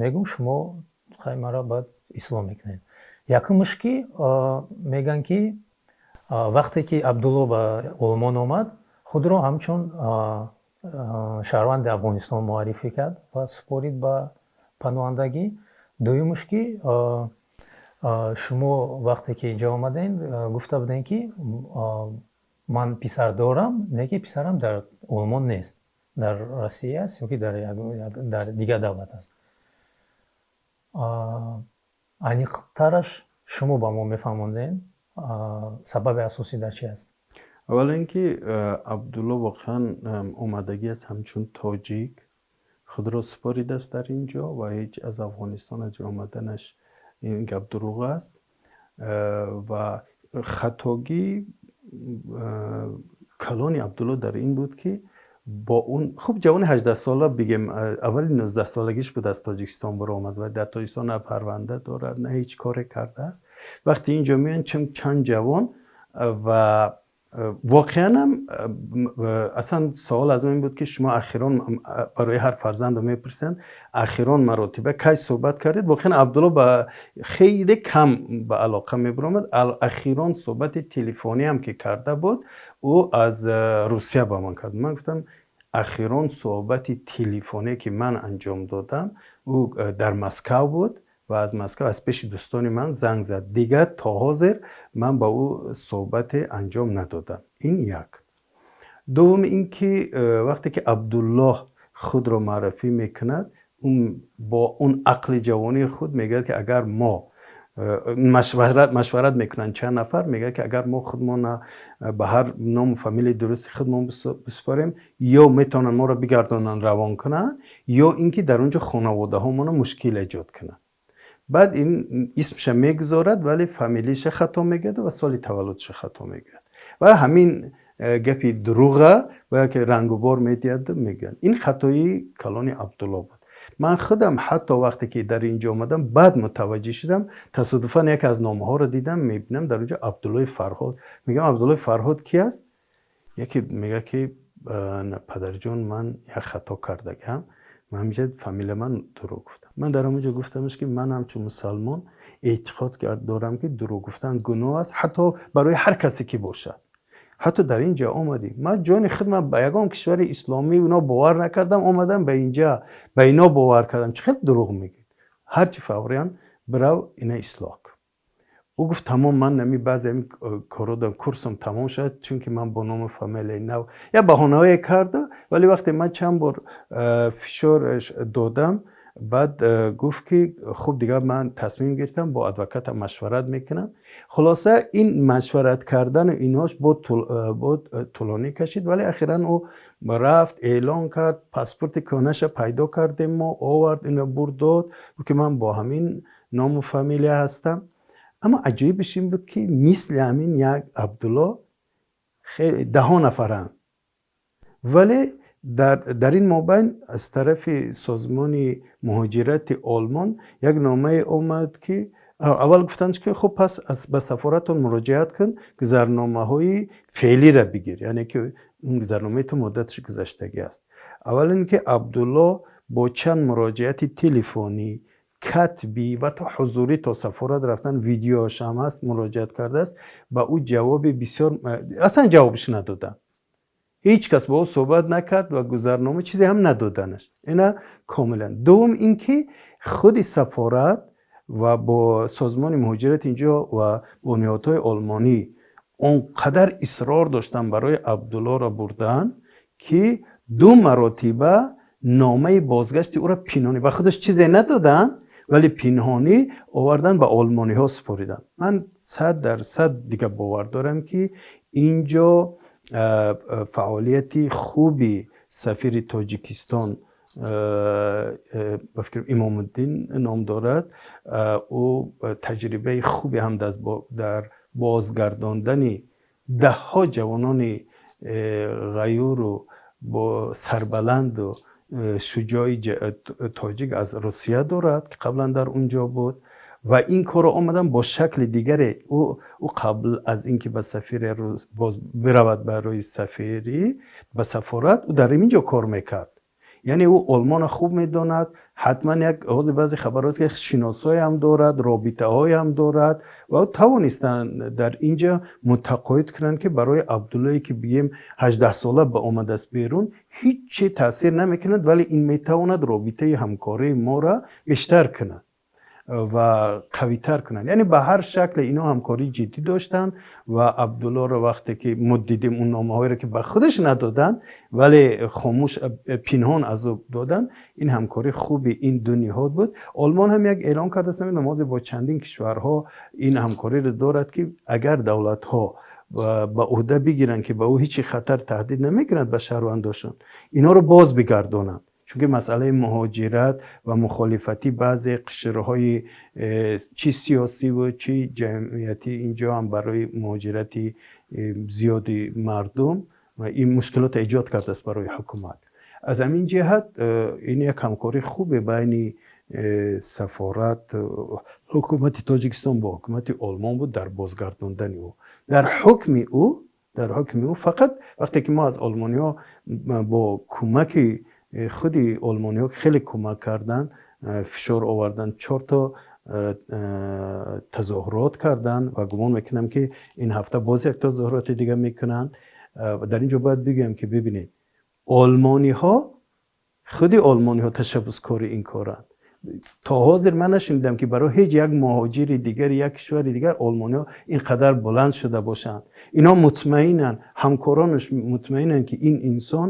A: мегӯм, шумо хай маро баъд ислоҳ мекунед. Якумш, ки мегӯянд, ки вақте ки Абдулло ба Олмон омад, худро ҳамчун шаҳрванди Афғонистон муаррифӣ кард ва супорид ба паноҳандагӣ. Дуюмш, ки шумо вақте ки инҷо омадем, гуфта будем, ки ман писар дорам, не ки писарам дар Олмон нест, дар Россия аст ё ки дар дигар давлат аст. Аниқтараш шумо ба мо мефаҳмондем, сабаби асосӣ дар чи аст?
B: Аввал ин ки Абдулло воқеан омадагӣ аст, ҳамчун тоҷик худро супоридааст дар ин ҷо ва ҳеҷ аз Афғонистон аз ҷо омаданаш, ин гап дурӯғ аст. Ва хатогӣ калони Абдулло дар ин буд, ки бо он хуб ҷавони 18сола, бигем, аввали 19солагиш буд, аз Тоҷикистон баромад ва дар Тоҷикистон на парванда дорад, на ҳеҷ коре кардааст. Вақте инҷо меоянд, чанд ҷавон, ва воқеанам аслан савол аз ман буд, ки шумо ахирон, барои ҳар фарзандо мепурсанд, ахирон маротиба кай суҳбат кардед? Воқеан Абдулло ба хеле кам ба алоқа мебаромад. Ахирон суҳбати телефониам, ки карда буд, ӯ аз Русия ба ман кард. Ман гуфтам, Ахирон суҳбати телефоние, ки ман анҷом додам, ӯ дар Москав буд ва аз Москав аз пеши дӯстони ман занг зад. Дигар то ҳозир ман ба ӯ суҳбате анҷом надодам. Ин як. Дуввум ин ки вақте ки Абдуллоҳ худро муаррифӣ мекунад, бо он ақли ҷавонии худ мегӯяд, ки агар мо машварат мекунанд чанд нафар, мегӯяд, ки агар мо худмона ба ҳар ному фамилияи дурусти худмон бисупорем, ё метавонанд моро бигардонанд, равон кунанд, ё ин ки дар он ҷо хонаводаҳомона мушкил эҷод кунанд. Баъд ин исмша мегузорад, вале фамилияша хато мегӯяд ва соли таваллудша хато мегӯяд ва ҳамин гапи дурӯға ва яке рангубор медиҳад, мегӯяд. Ин хатои калони Абдулло буд. Ман худам ҳатто вақте ки дар инҷо омадам, баъд мутаваҷҷеҳ шудам. Тасодуфан яке аз номаҳоро дидам, мебинам, дар онҷо Абдуллои Фарҳод. Мегӯям, Абдуллои Фарҳод ки аст? Яке мегӯяд, ки падарҷон, ман як хато кардагиам, ман ҳаминҷа фамилия ман дурӯғ гуфтам. Ман дар ҳамонҷо гуфтамш, ки ман ҳамчун мусалмон эътиқод дорам, ки дурӯғ гуфтан гуноҳ аст, ҳатто барои ҳар касе ки бошад. Ҳатто дар ин ҷо омадӣ, ман ҷони худман ба ягон кишвари исломӣ ино бовар накардам, омадам ба инҷа, ба ино бовар кардам. Чӣ хел дурӯғ мегӯед? Ҳарчи фавриян бирав, ина ислоҳ кун. Ӯ гуфт, тамом, ман нами баъзе ами кородам, курсам тамом шуд, чунки ман бо ному фамилияи нав як баҳонаҳое карда. Вале вақте ман чанд бор фишораш додам, баъд гуфт, ки хуб, дигар ман тасмим гирифтам, бо адвокатам машварат мекунам. Хулоса, ин машварат кардану инҳош бо тӯлонӣ кашид, вале ахиран ӯ рафт, эълон кард, паспорти кӯҳнаша пайдо кардем мо, овард, инро бурд, дод, гуфт, ки ман бо ҳамин ному фамилия ҳастам. Аммо аҷоибаш ин буд, ки мисли ҳамин як Абдулло хеле даҳо нафаранд. Вале дар ин мобайн аз тарафи созмони муҳоҷирати Олмон як номае омад, ки аввал гуфтанд, ки хуб, пас ба сафоратон муроҷиат кун, гузарномаҳои феълиро бигир, яъне ки он гузарномаи ту муддаташ гузаштагӣ аст. Аввал ин ки Абдулло бо чанд муроҷиати телефонӣ, катбӣ ва то ҳузурӣ, то сафорат рафтан, видеош ҳам ҳаст, муроҷиат кардааст, ба ӯ ҷавоби бисёр, аслан ҷавобш надоданд. Ҳеҷ кас бо ӯ суҳбат накард ва гузарнома чизе ҳам надоданаш. Ина комилан. Дуввум ин ки худи сафорат ва бо созмони муҳоҷират инҷо ва бо ниҳодҳои олмонӣ он қадар исрор доштанд барои Абдуллоро бурдан, ки ду маротиба номаи бозгашти ӯро пинҳонӣ, ба худаш чизе надоданд, вале пинҳонӣ овардан, ба олмониҳо супориданд. Ман 100% дига бовар дорам, ки инҷо фаъолияти хуби сафири Тоҷикистон, ба фикрам, Имомуддин ном дорад, ӯ таҷрибаи хубе ҳам дар бозгардондани даҳҳо ҷавонони ғаюру бо сарбаланду шуҷои тоҷик аз Русия дорад, ки қаблан дар он ҷо буд ва ин корро омадан бо шакли дигаре. Ӯ қабл аз ин ки ба сафири боз биравад, барои сафирӣ ба сафорат, ӯ дар ин ҷо кор мекард, яъне ӯ Олмонро хуб медонад. Ҳатман як ҳозир баъзе хабарҳост, ки шиносҳоям дорад, робитаҳоям дорад ва ӯ тавонистанд дар ин ҷо мутақоид кунанд, ки барои Абдуллое, ки бигем 18сола ба омадааст берун, ҳеҷ чи таъсир намекунад, вале ин метавонад робитаи ҳамкории моро бештар кунад ва қавитар кунанд. Яъне ба ҳар шакле ино ҳамкории ҷиддӣ доштанд ва Абдуллоро вақте ки мо дидем, он номаҳоеро, ки ба худаш надоданд, вале хомӯш, пинҳон аз ӯ доданд, ин ҳамкории хуби ин ду ниҳод буд. Олмон ҳам як эълон кардааст, намедонам, ҳозир бо чандин кишварҳо ин ҳамкориро дорад, ки агар давлатҳо ба ӯҳда бигиранд, ки ба ӯ ҳеҷ хатар таҳдид намекунад ба шаҳрвандошон, инҳоро боз бигардонанд. Чунки масъалаи муҳоҷират ва мухолифати баъзе қишрҳои чӣ сиёсиву чӣ ҷамъиятӣ инҷо ҳам барои муҳоҷирати зиёди мардум ин мушкилот эҷод кардааст барои ҳукумат. Аз ҳамин ҷиҳат ин як ҳамкории хубе байни сафорат, ҳукумати Тоҷикистон бо ҳукумати Олмон буд дар бозгардондани ӯ, дар ҳукми ӯ. Фақат вақте ки мо аз олмониҳо бо кӯмаки худи олмониҳо, хеле кӯмак карданд, фишор оварданд, чорто тазоҳурот карданд ва гумон мекунам, ки ин ҳафта боз як тазоҳуроти дига мекунанд. Дар ин ҷо бояд бигӯям, ки бибинед. Олмониҳо, худи олмониҳо ташаббускори ин коранд. То ҳозир ман нашунидам, ки барои ҳеҷ як муҳоҷири дигари як кишвари дигар олмониҳо ин қадар баланд шуда бошанд. Инҳо мутмаинанд, ҳамкоронаш мутмаинанд, ки ин инсон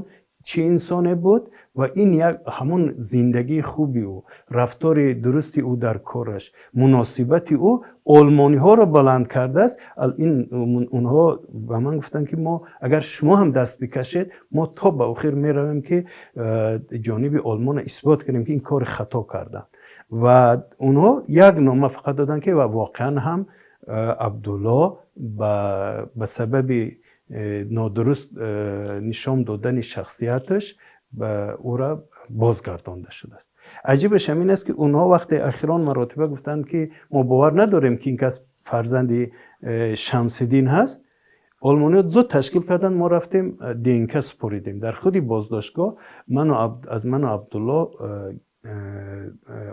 B: чӣ инсоне буд ва ин як ҳамон зиндагии хуби ӯ, рафтори дурусти ӯ дар кораш, муносибати ӯ олмониҳоро баланд кардааст. Ин онҳо ба ман гуфтанд, ки мо агар шумо ҳам даст бикашед, мо то ба охир меравем, ки ҷониби олмонро исбот кунем, ки ин кори хато карданд. Ва онҳо як нома фақат доданд, ки ва воқеан ҳам Абдулло ба сабаби нодуруст нишон додани шахсияташ ба ӯра бозгардонда шудааст. Аҷибаш ҳамин аст, ки онҳо вақте ахирон маротиба гуфтанд, ки мо бовар надорем, ки ин кас фарзанди Шамсиддин ҳаст, олмониҳо зуд ташкил карданд, мо рафтем, ДНК супоридем. Дар худи боздоштгоҳ аз ману Абдулло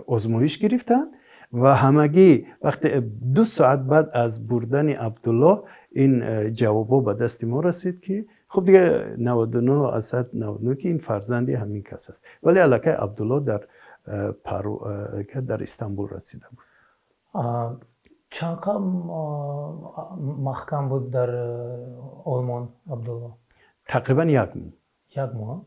B: озмоиш гирифтанд ва ҳамагӣ вақте 2 соат баъд аз бурдани Абдулло ин ҷавобҳо ба дасти мо расид, ки хуб, дига 99 аз сад 99, ки ин фарзанди ҳамин кас аст. Вале аллакай Абдулло дар Истанбул расида буд.
A: Чанд қад маҳкам буд дар Олмон Абдулло?
B: Тақрибан як моҳ.
A: Як моҳ.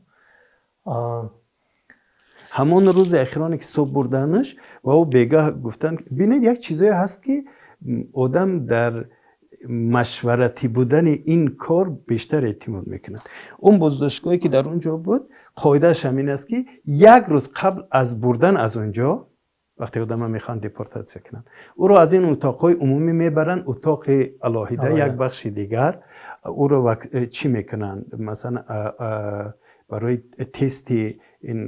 B: Ҳамон рӯзи ахироне, ки субҳ бурданаш ва ӯ бегаҳ гуфтанд. Бинед, як чизое ҳаст, ки одам дар машваратӣ будани ин кор бештар эътимод мекунад. Он боздоштгоҳе, ки дар он ҷо буд, қоидааш ҳамин аст, ки як рӯз қабл аз бурдан аз он ҷо, вақте одама мехоҳанд депортатсия кунанд, ӯро аз ин утоқҳои умумӣ мебаранд утоқи алоҳида, як бахши дигар. Ӯро чӣ мекунанд? Масалан, барои тести ин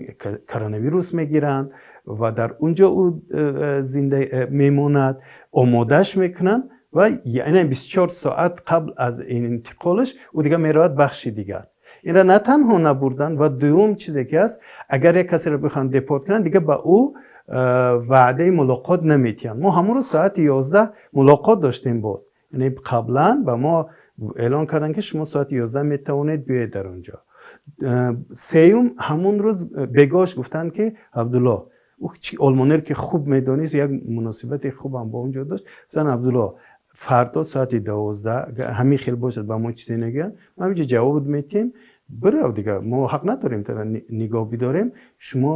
B: коронавирус мегиранд ва дар он ҷо ӯ зинда мемонад, омодааш мекунанд ва яъне 24 соат қабл аз интиқолаш ӯ дигар меравад бахши дигар. Инра на танҳо набурданд ва дуюм чизе ки ҳаст, агар як касеро бихоҳанд депорт кунанд, дигар ба ӯ ваъдаи мулоқот наметиҳанд. Мо ҳамон рӯз соати 11 мулоқот доштем боз, яъне қаблан ба мо эълон карданд, ки шумо соати 11 метавонед биёед дар он ҷо. Сеюм, ҳамон рӯз бегоҳш гуфтанд, ки Абдулло, ӯ олмонеро ки хуб медонист, як муносибати хубам бо он ҷо дошт, гуфтанд: «Абдулло, фардо соати 12, ҳамин хел бошад, ба мо чизе нагӯянд, мо ҳаминҷо ҷавоб метиҳем, бирав, дигар мо ҳақ надорем тара нигоҳ бидорем. Шумо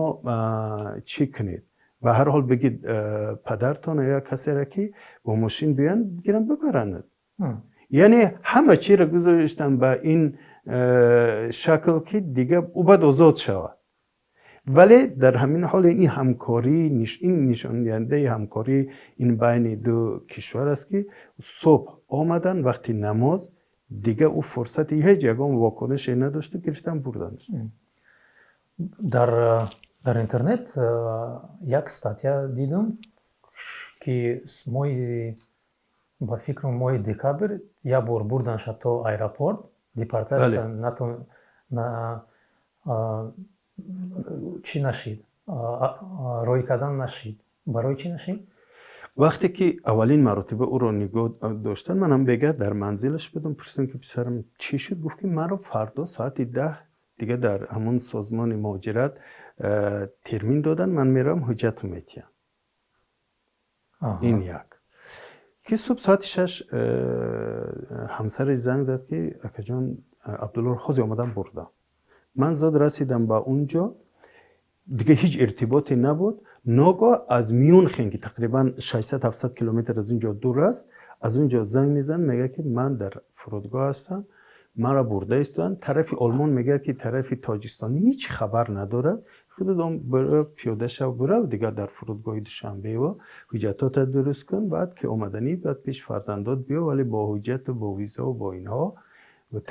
B: чӣ кунед, ба ҳар ҳол бигид падартон ё касеро, ки бо мошин биёянд, бигиранд, бибаранд». Яъне ҳама чиро гузоштан ба ин шакл, ки дигар ӯ баъд озод шавад. Вале дар ҳамин ҳол ин ҳамкорӣ, ин нишондиҳандаи ҳамкорӣ ин байни ду кишвар аст, ки субҳ омаданд, вақти намоз дигар ӯ фурсати ҳеҷ ягон вокунише надошту гирифтан, бурданаш.
A: Дар интернет як статья дидам, ки моҳи, ба фикрам, моҳи декабр як бор бурданша то аэропорт, депортатсия на чӣ нашид, роҳӣ кардан нашид. Барои чӣ нашид?
B: Вақте ки аввалин маротиба ӯро нигоҳ доштан, манам бегаҳ дар манзилаш будам, пурсидам, ки писарам чӣ шуд? Гуфт, ки маро фардо соати 10 дига дар ҳамон созмони муҳоҷират термин доданд, ман меравам, ҳуҷҷатро метиҳам. Ин як ки субҳ соати 6 ҳамсараш занг зад, ки акаҷон, Абдуллоро ҳозир омадам, бурдам. Ман зуд расидам ба он ҷо, дига ҳеҷ иртиботе набуд. Ногоҳ аз Мюнхен, ки тақрибан 600-700 километр аз ин ҷо дур аст, аз он ҷо занг мезанад, мегӯяд, ки ман дар фурудгоҳ ҳастам, маро бурда истоданд. Тарафи Олмон мегӯяд, ки тарафи Тоҷикистон ҳеҷ хабар надорад, худатон пиёда шав, бирав дигар дар фурудгоҳи Душанбево ҳуҷҷатота дуруст кун, баъд ки омаданӣ, баъд пеш фарзандот биё, вале бо ҳуҷҷату бо визаву бо инҳо.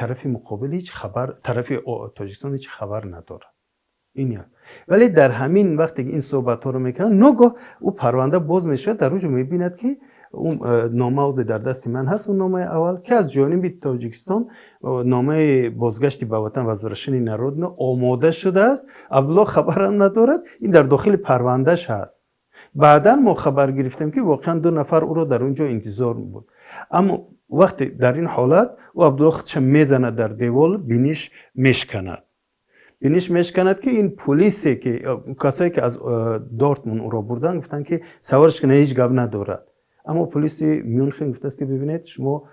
B: Тарафи муқобил ҳеҷ хабар, тарафи Тоҷикистон ҳеҷ хабар надорад. Ин як. Вале дар ҳамин вақте ки ин суҳбатҳоро мекунанд, ногоҳ ӯ парванда боз мешавад, дар он ҷо мебинад, ки нома озе дар дасти ман ҳаст, он номаи аввал, ки аз ҷониби Тоҷикистон номаи бозгашти ба ватан, возвращение на родину, омода шудааст. Абдулло хабарам надорад, ин дар дохили парвандааш ҳаст. Баъдан мо хабар гирифтем, ки воқеан ду нафар ӯро дар он ҷо интизор буд. Аммо вақте дар ин ҳолат ӯ, Абдулло, худша мезанад дар девол, биниш мешканад. Биниш мешканад, ки ин пулисе, ки касое ки аз Дортмунд ӯро бурданд, гуфтанд, ки саворш кунед, ҳеҷ гап надорад. Аммо пулиси Мюнхен гуфтааст, ки бибинед, шумо,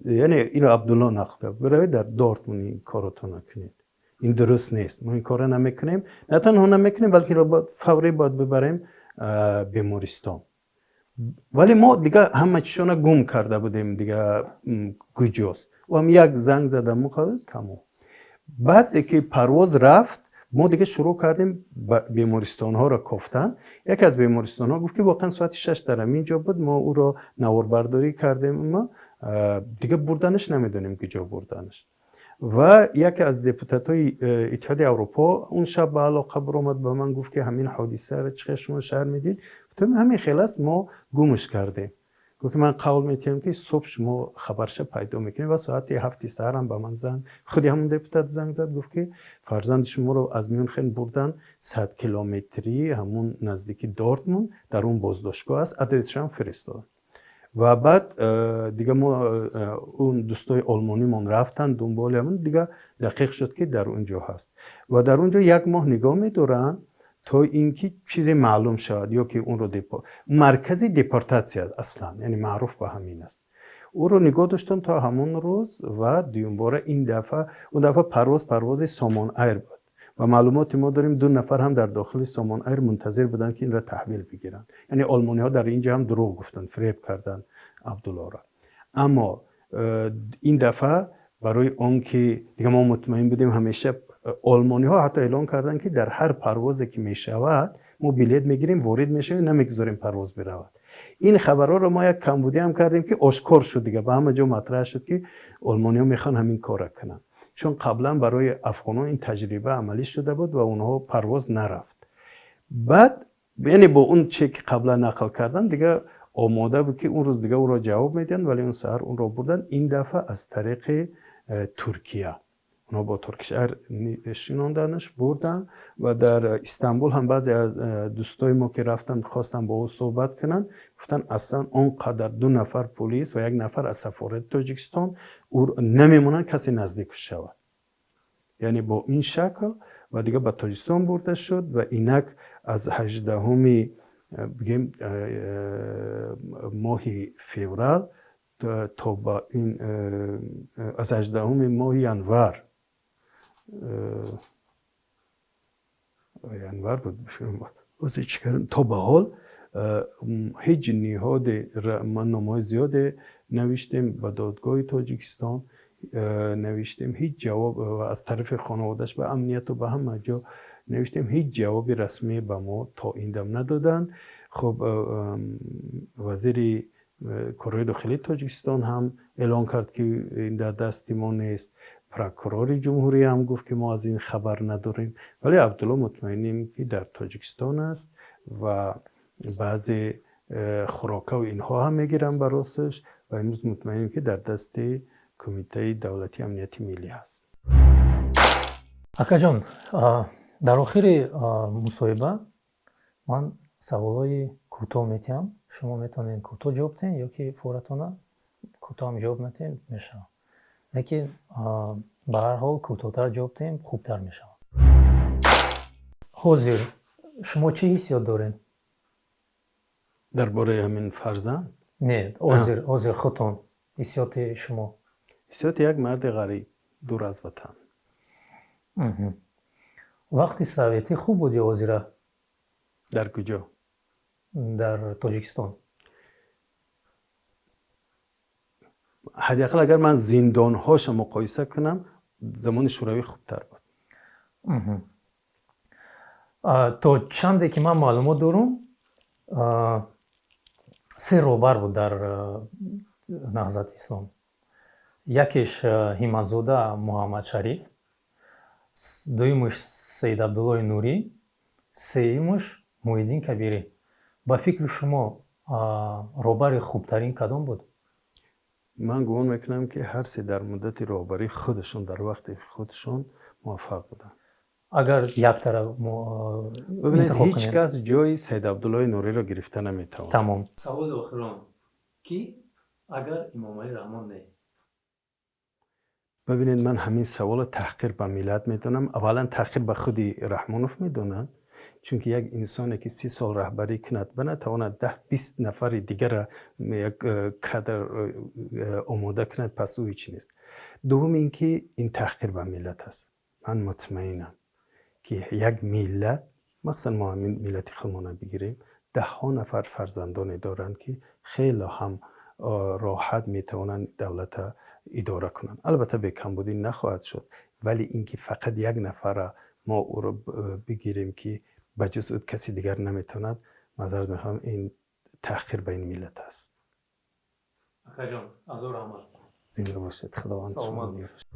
B: яъне инро Абдулло нақл кард, биравед дар Дортмунд ин коротонро кунед, ин дуруст нест, мо ин корро намекунем, на танҳо намекунем, балки инро фаврӣ бояд бибарем бемористон. Вале мо дига ҳама чизшона гум карда будем, дига куҷост. Ӯ як занг зада тамом. Баъд ки парвоз рафт, мо дига шурӯъ кардем бемористонҳоро кофтан. Яке аз бемористонҳо гуфт, ки воқеан соати 6 дар ҳамин ҷо буд, мо ӯро наворбардорӣ кардем, ма дига бурданаш намедонем, куҷо бурданаш. Ва яке аз депутатҳои Иттиҳоди Аврупо он шаб ба алоқа баромад, ба ман гуфт, ки ҳамин ҳодисаро чӣ хел шумо шарҳ медиҳед? Гуфтам, ҳамин хел аст, мо гумш кардем. Гуфт, ки ман қавл метиҳам, ки субҳ шумо хабарша пайдо мекунед. Ва соати 7-и саҳарам ба ман занг, худи ҳамон депутат занг зад, гуфт, ки фарзанди шуморо аз Мюнхен бурдан 100 километрии ҳамун наздики Дортмунд, дар он боздоштгоҳ аст, адресшам фиристодам. Ва баъд дига мо он дӯстои олмонимон рафтанд дунболи ҳамун, дига дақиқ шуд, ки дар он ҷо ҳаст. Ва дар он ҷо як моҳ нигоҳ медоранд, то ин ки чизе маълум шавад, ё ки онро маркази депортатсия аслан, яъне маъруф ба ҳамин аст, ӯро нигоҳ доштанд то ҳамон рӯз. Ва дуюмбора ин дафъа, он дафъа парвоз парвози Сомон Айр буд ва маълумоти мо дорем, ду нафар ҳам дар дохили Сомон Айр мунтазир буданд, ки инро таҳвил бигиранд. Яъне олмониҳо дар ин ҷо ҳам дурӯғ гуфтанд, фиреб карданд Абдуллоро. Аммо ин дафъа барои он ки дига мо мутмаин будем, ҳамеша олмониҳо ҳатто эълон карданд, ки дар ҳар парвозе ки мешавад, мо билет мегирем, ворид мешавем, намегузорем парвоз биравад. Ин хабарҳоро мо як камбудиам кардем, ки ошкор шуд, дига ба ҳама ҷо матраҳ шуд, ки олмониҳо мехоҳанд ҳамин корра кунанд, чун қаблан барои афғонҳо ин таҷриба амалӣ шуда буд ва онҳо парвоз нарафт. Баъд, яъне бо он че ки қаблан нақл кардам, дига омода буд, ки он рӯз дига ӯро ҷавоб медиҳанд. Вале он саҳар онро бурданд, ин дафъа аз тариқи Туркия. Онҳо бо Туркиш Эйр шинонданаш, бурданд. Ва дар Истанбул ҳам баъзе аз дӯстои мо, ки рафтанд, хостанд бо ӯ суҳбат кунанд, гуфтанд, аслан он қадар ду нафар полис ва як нафар аз сафорати Тоҷикистон намемонанд, касе наздик шавад. Яъне бо ин шакл ва дига ба Тоҷикистон бурда шуд. Ва инак аз 18-уми, бигем, моҳи феврал то ба ин, аз 18-уми моҳи январ буд, то ба ҳол ҳеҷ ниҳоде, ман номаҳои зиёде навиштем, ба додгоҳи Тоҷикистон навиштем, ҳеҷ ҷавоб, аз тарафи хонаводааш ба амнияту ба ҳама ҷо навиштем, ҳеҷ ҷавоби расмӣ ба мо то ин дам надоданд. Хуб, вазири корҳои дохилии Тоҷикистон ҳам эълон кард, ки ин дар дасти мо нест. Прокурори ҷумҳурӣ ҳам гуфт, ки мо аз ин хабар надорем. Вале Абдулло мутмаинем, ки дар Тоҷикистон аст ва баъзе хӯрокаву инҳо ҳам мегиранд баросаш. Ва имрӯз мутмаинем, ки дар дасти Кумитаи давлатии амнияти миллӣ ҳаст.
A: Акаҷон, дар охири мусоҳиба ман саволҳои кӯтоҳ метиҳам, шумо метавонед кӯтоҳ ҷавоб диҳед ё ки форатона кӯтоҳам ҷавоб натиҳем, мешавад, лекин ба ҳар ҳол кӯтоҳтар ҷавоб диҳем, хубтар мешавад. Ҳозир шумо чӣ ҳиссиёт доред?
B: Дар бораи ҳамин фарзанд?
A: Не, ҳозир худтон, ҳиссиёти шумо.
B: Ҳиссиёти як марди ғариб, дур аз ватан.
A: Вақти советӣ хуб буд ё ҳозира?
B: Дар куҷо?
A: Дар Тоҷикистон.
B: Ҳадди ақал агар ман зиндонҳоша муқоиса кунам, замони Шӯравӣ хубтар буд.
A: То чанде ки ман маълумот дорум, се роҳбар буд дар Наҳзати Ислом. Якеш Ҳимматзода Муҳаммадшариф, дуюмаш Саид Абдуллои Нурӣ, сеюмаш Муҳиддин Кабирӣ. Ба фикри шумо, роҳбари хубтарин кадом буд?
B: Ман гумон мекунам, ки ҳар се дар муддати роҳбарии худашон, дар вақти худашон муваффақ буданд.
A: Агар яктара
B: Бибинед, ҳеҷ кас ҷои Саид Абдуллои Нуриро гирифта наметавонад.
A: Тамом. Саволи охирон: ки агар Имомалӣ Раҳмон не?
B: Бибинед, ман ҳамин саволро таҳқир ба миллат медонам. Аввалан, таҳқир ба худи Раҳмонов медонам, чунки як инсоне, ки 30 сол раҳбарӣ кунад ва натавонад 10-20 нафари дигара як кадр омода кунад, пас ӯ ҳеч нест. Дуввум ин ки ин таҳқир ба миллат аст. Ман мутмаинам, ки як миллат, махсусан мо ҳамин миллати худмона бигирем, даҳҳо нафар фарзандоне доранд, ки хеле ҳам роҳат метавонанд давлата идора кунанд. Албатта, бекамбудӣ нахоҳад шуд, вале ин ки фақат як нафара мо ӯро бигирем, ки ба ҷуз ӯ каси дигар наметавонад, маъзарат мехоҳам, ин таҳқир ба ин миллат аст.
A: Акаҷон, ҳазор раҳмат.
B: Зинда бошед, Худованд.
A: Саломат.
B: Шумо.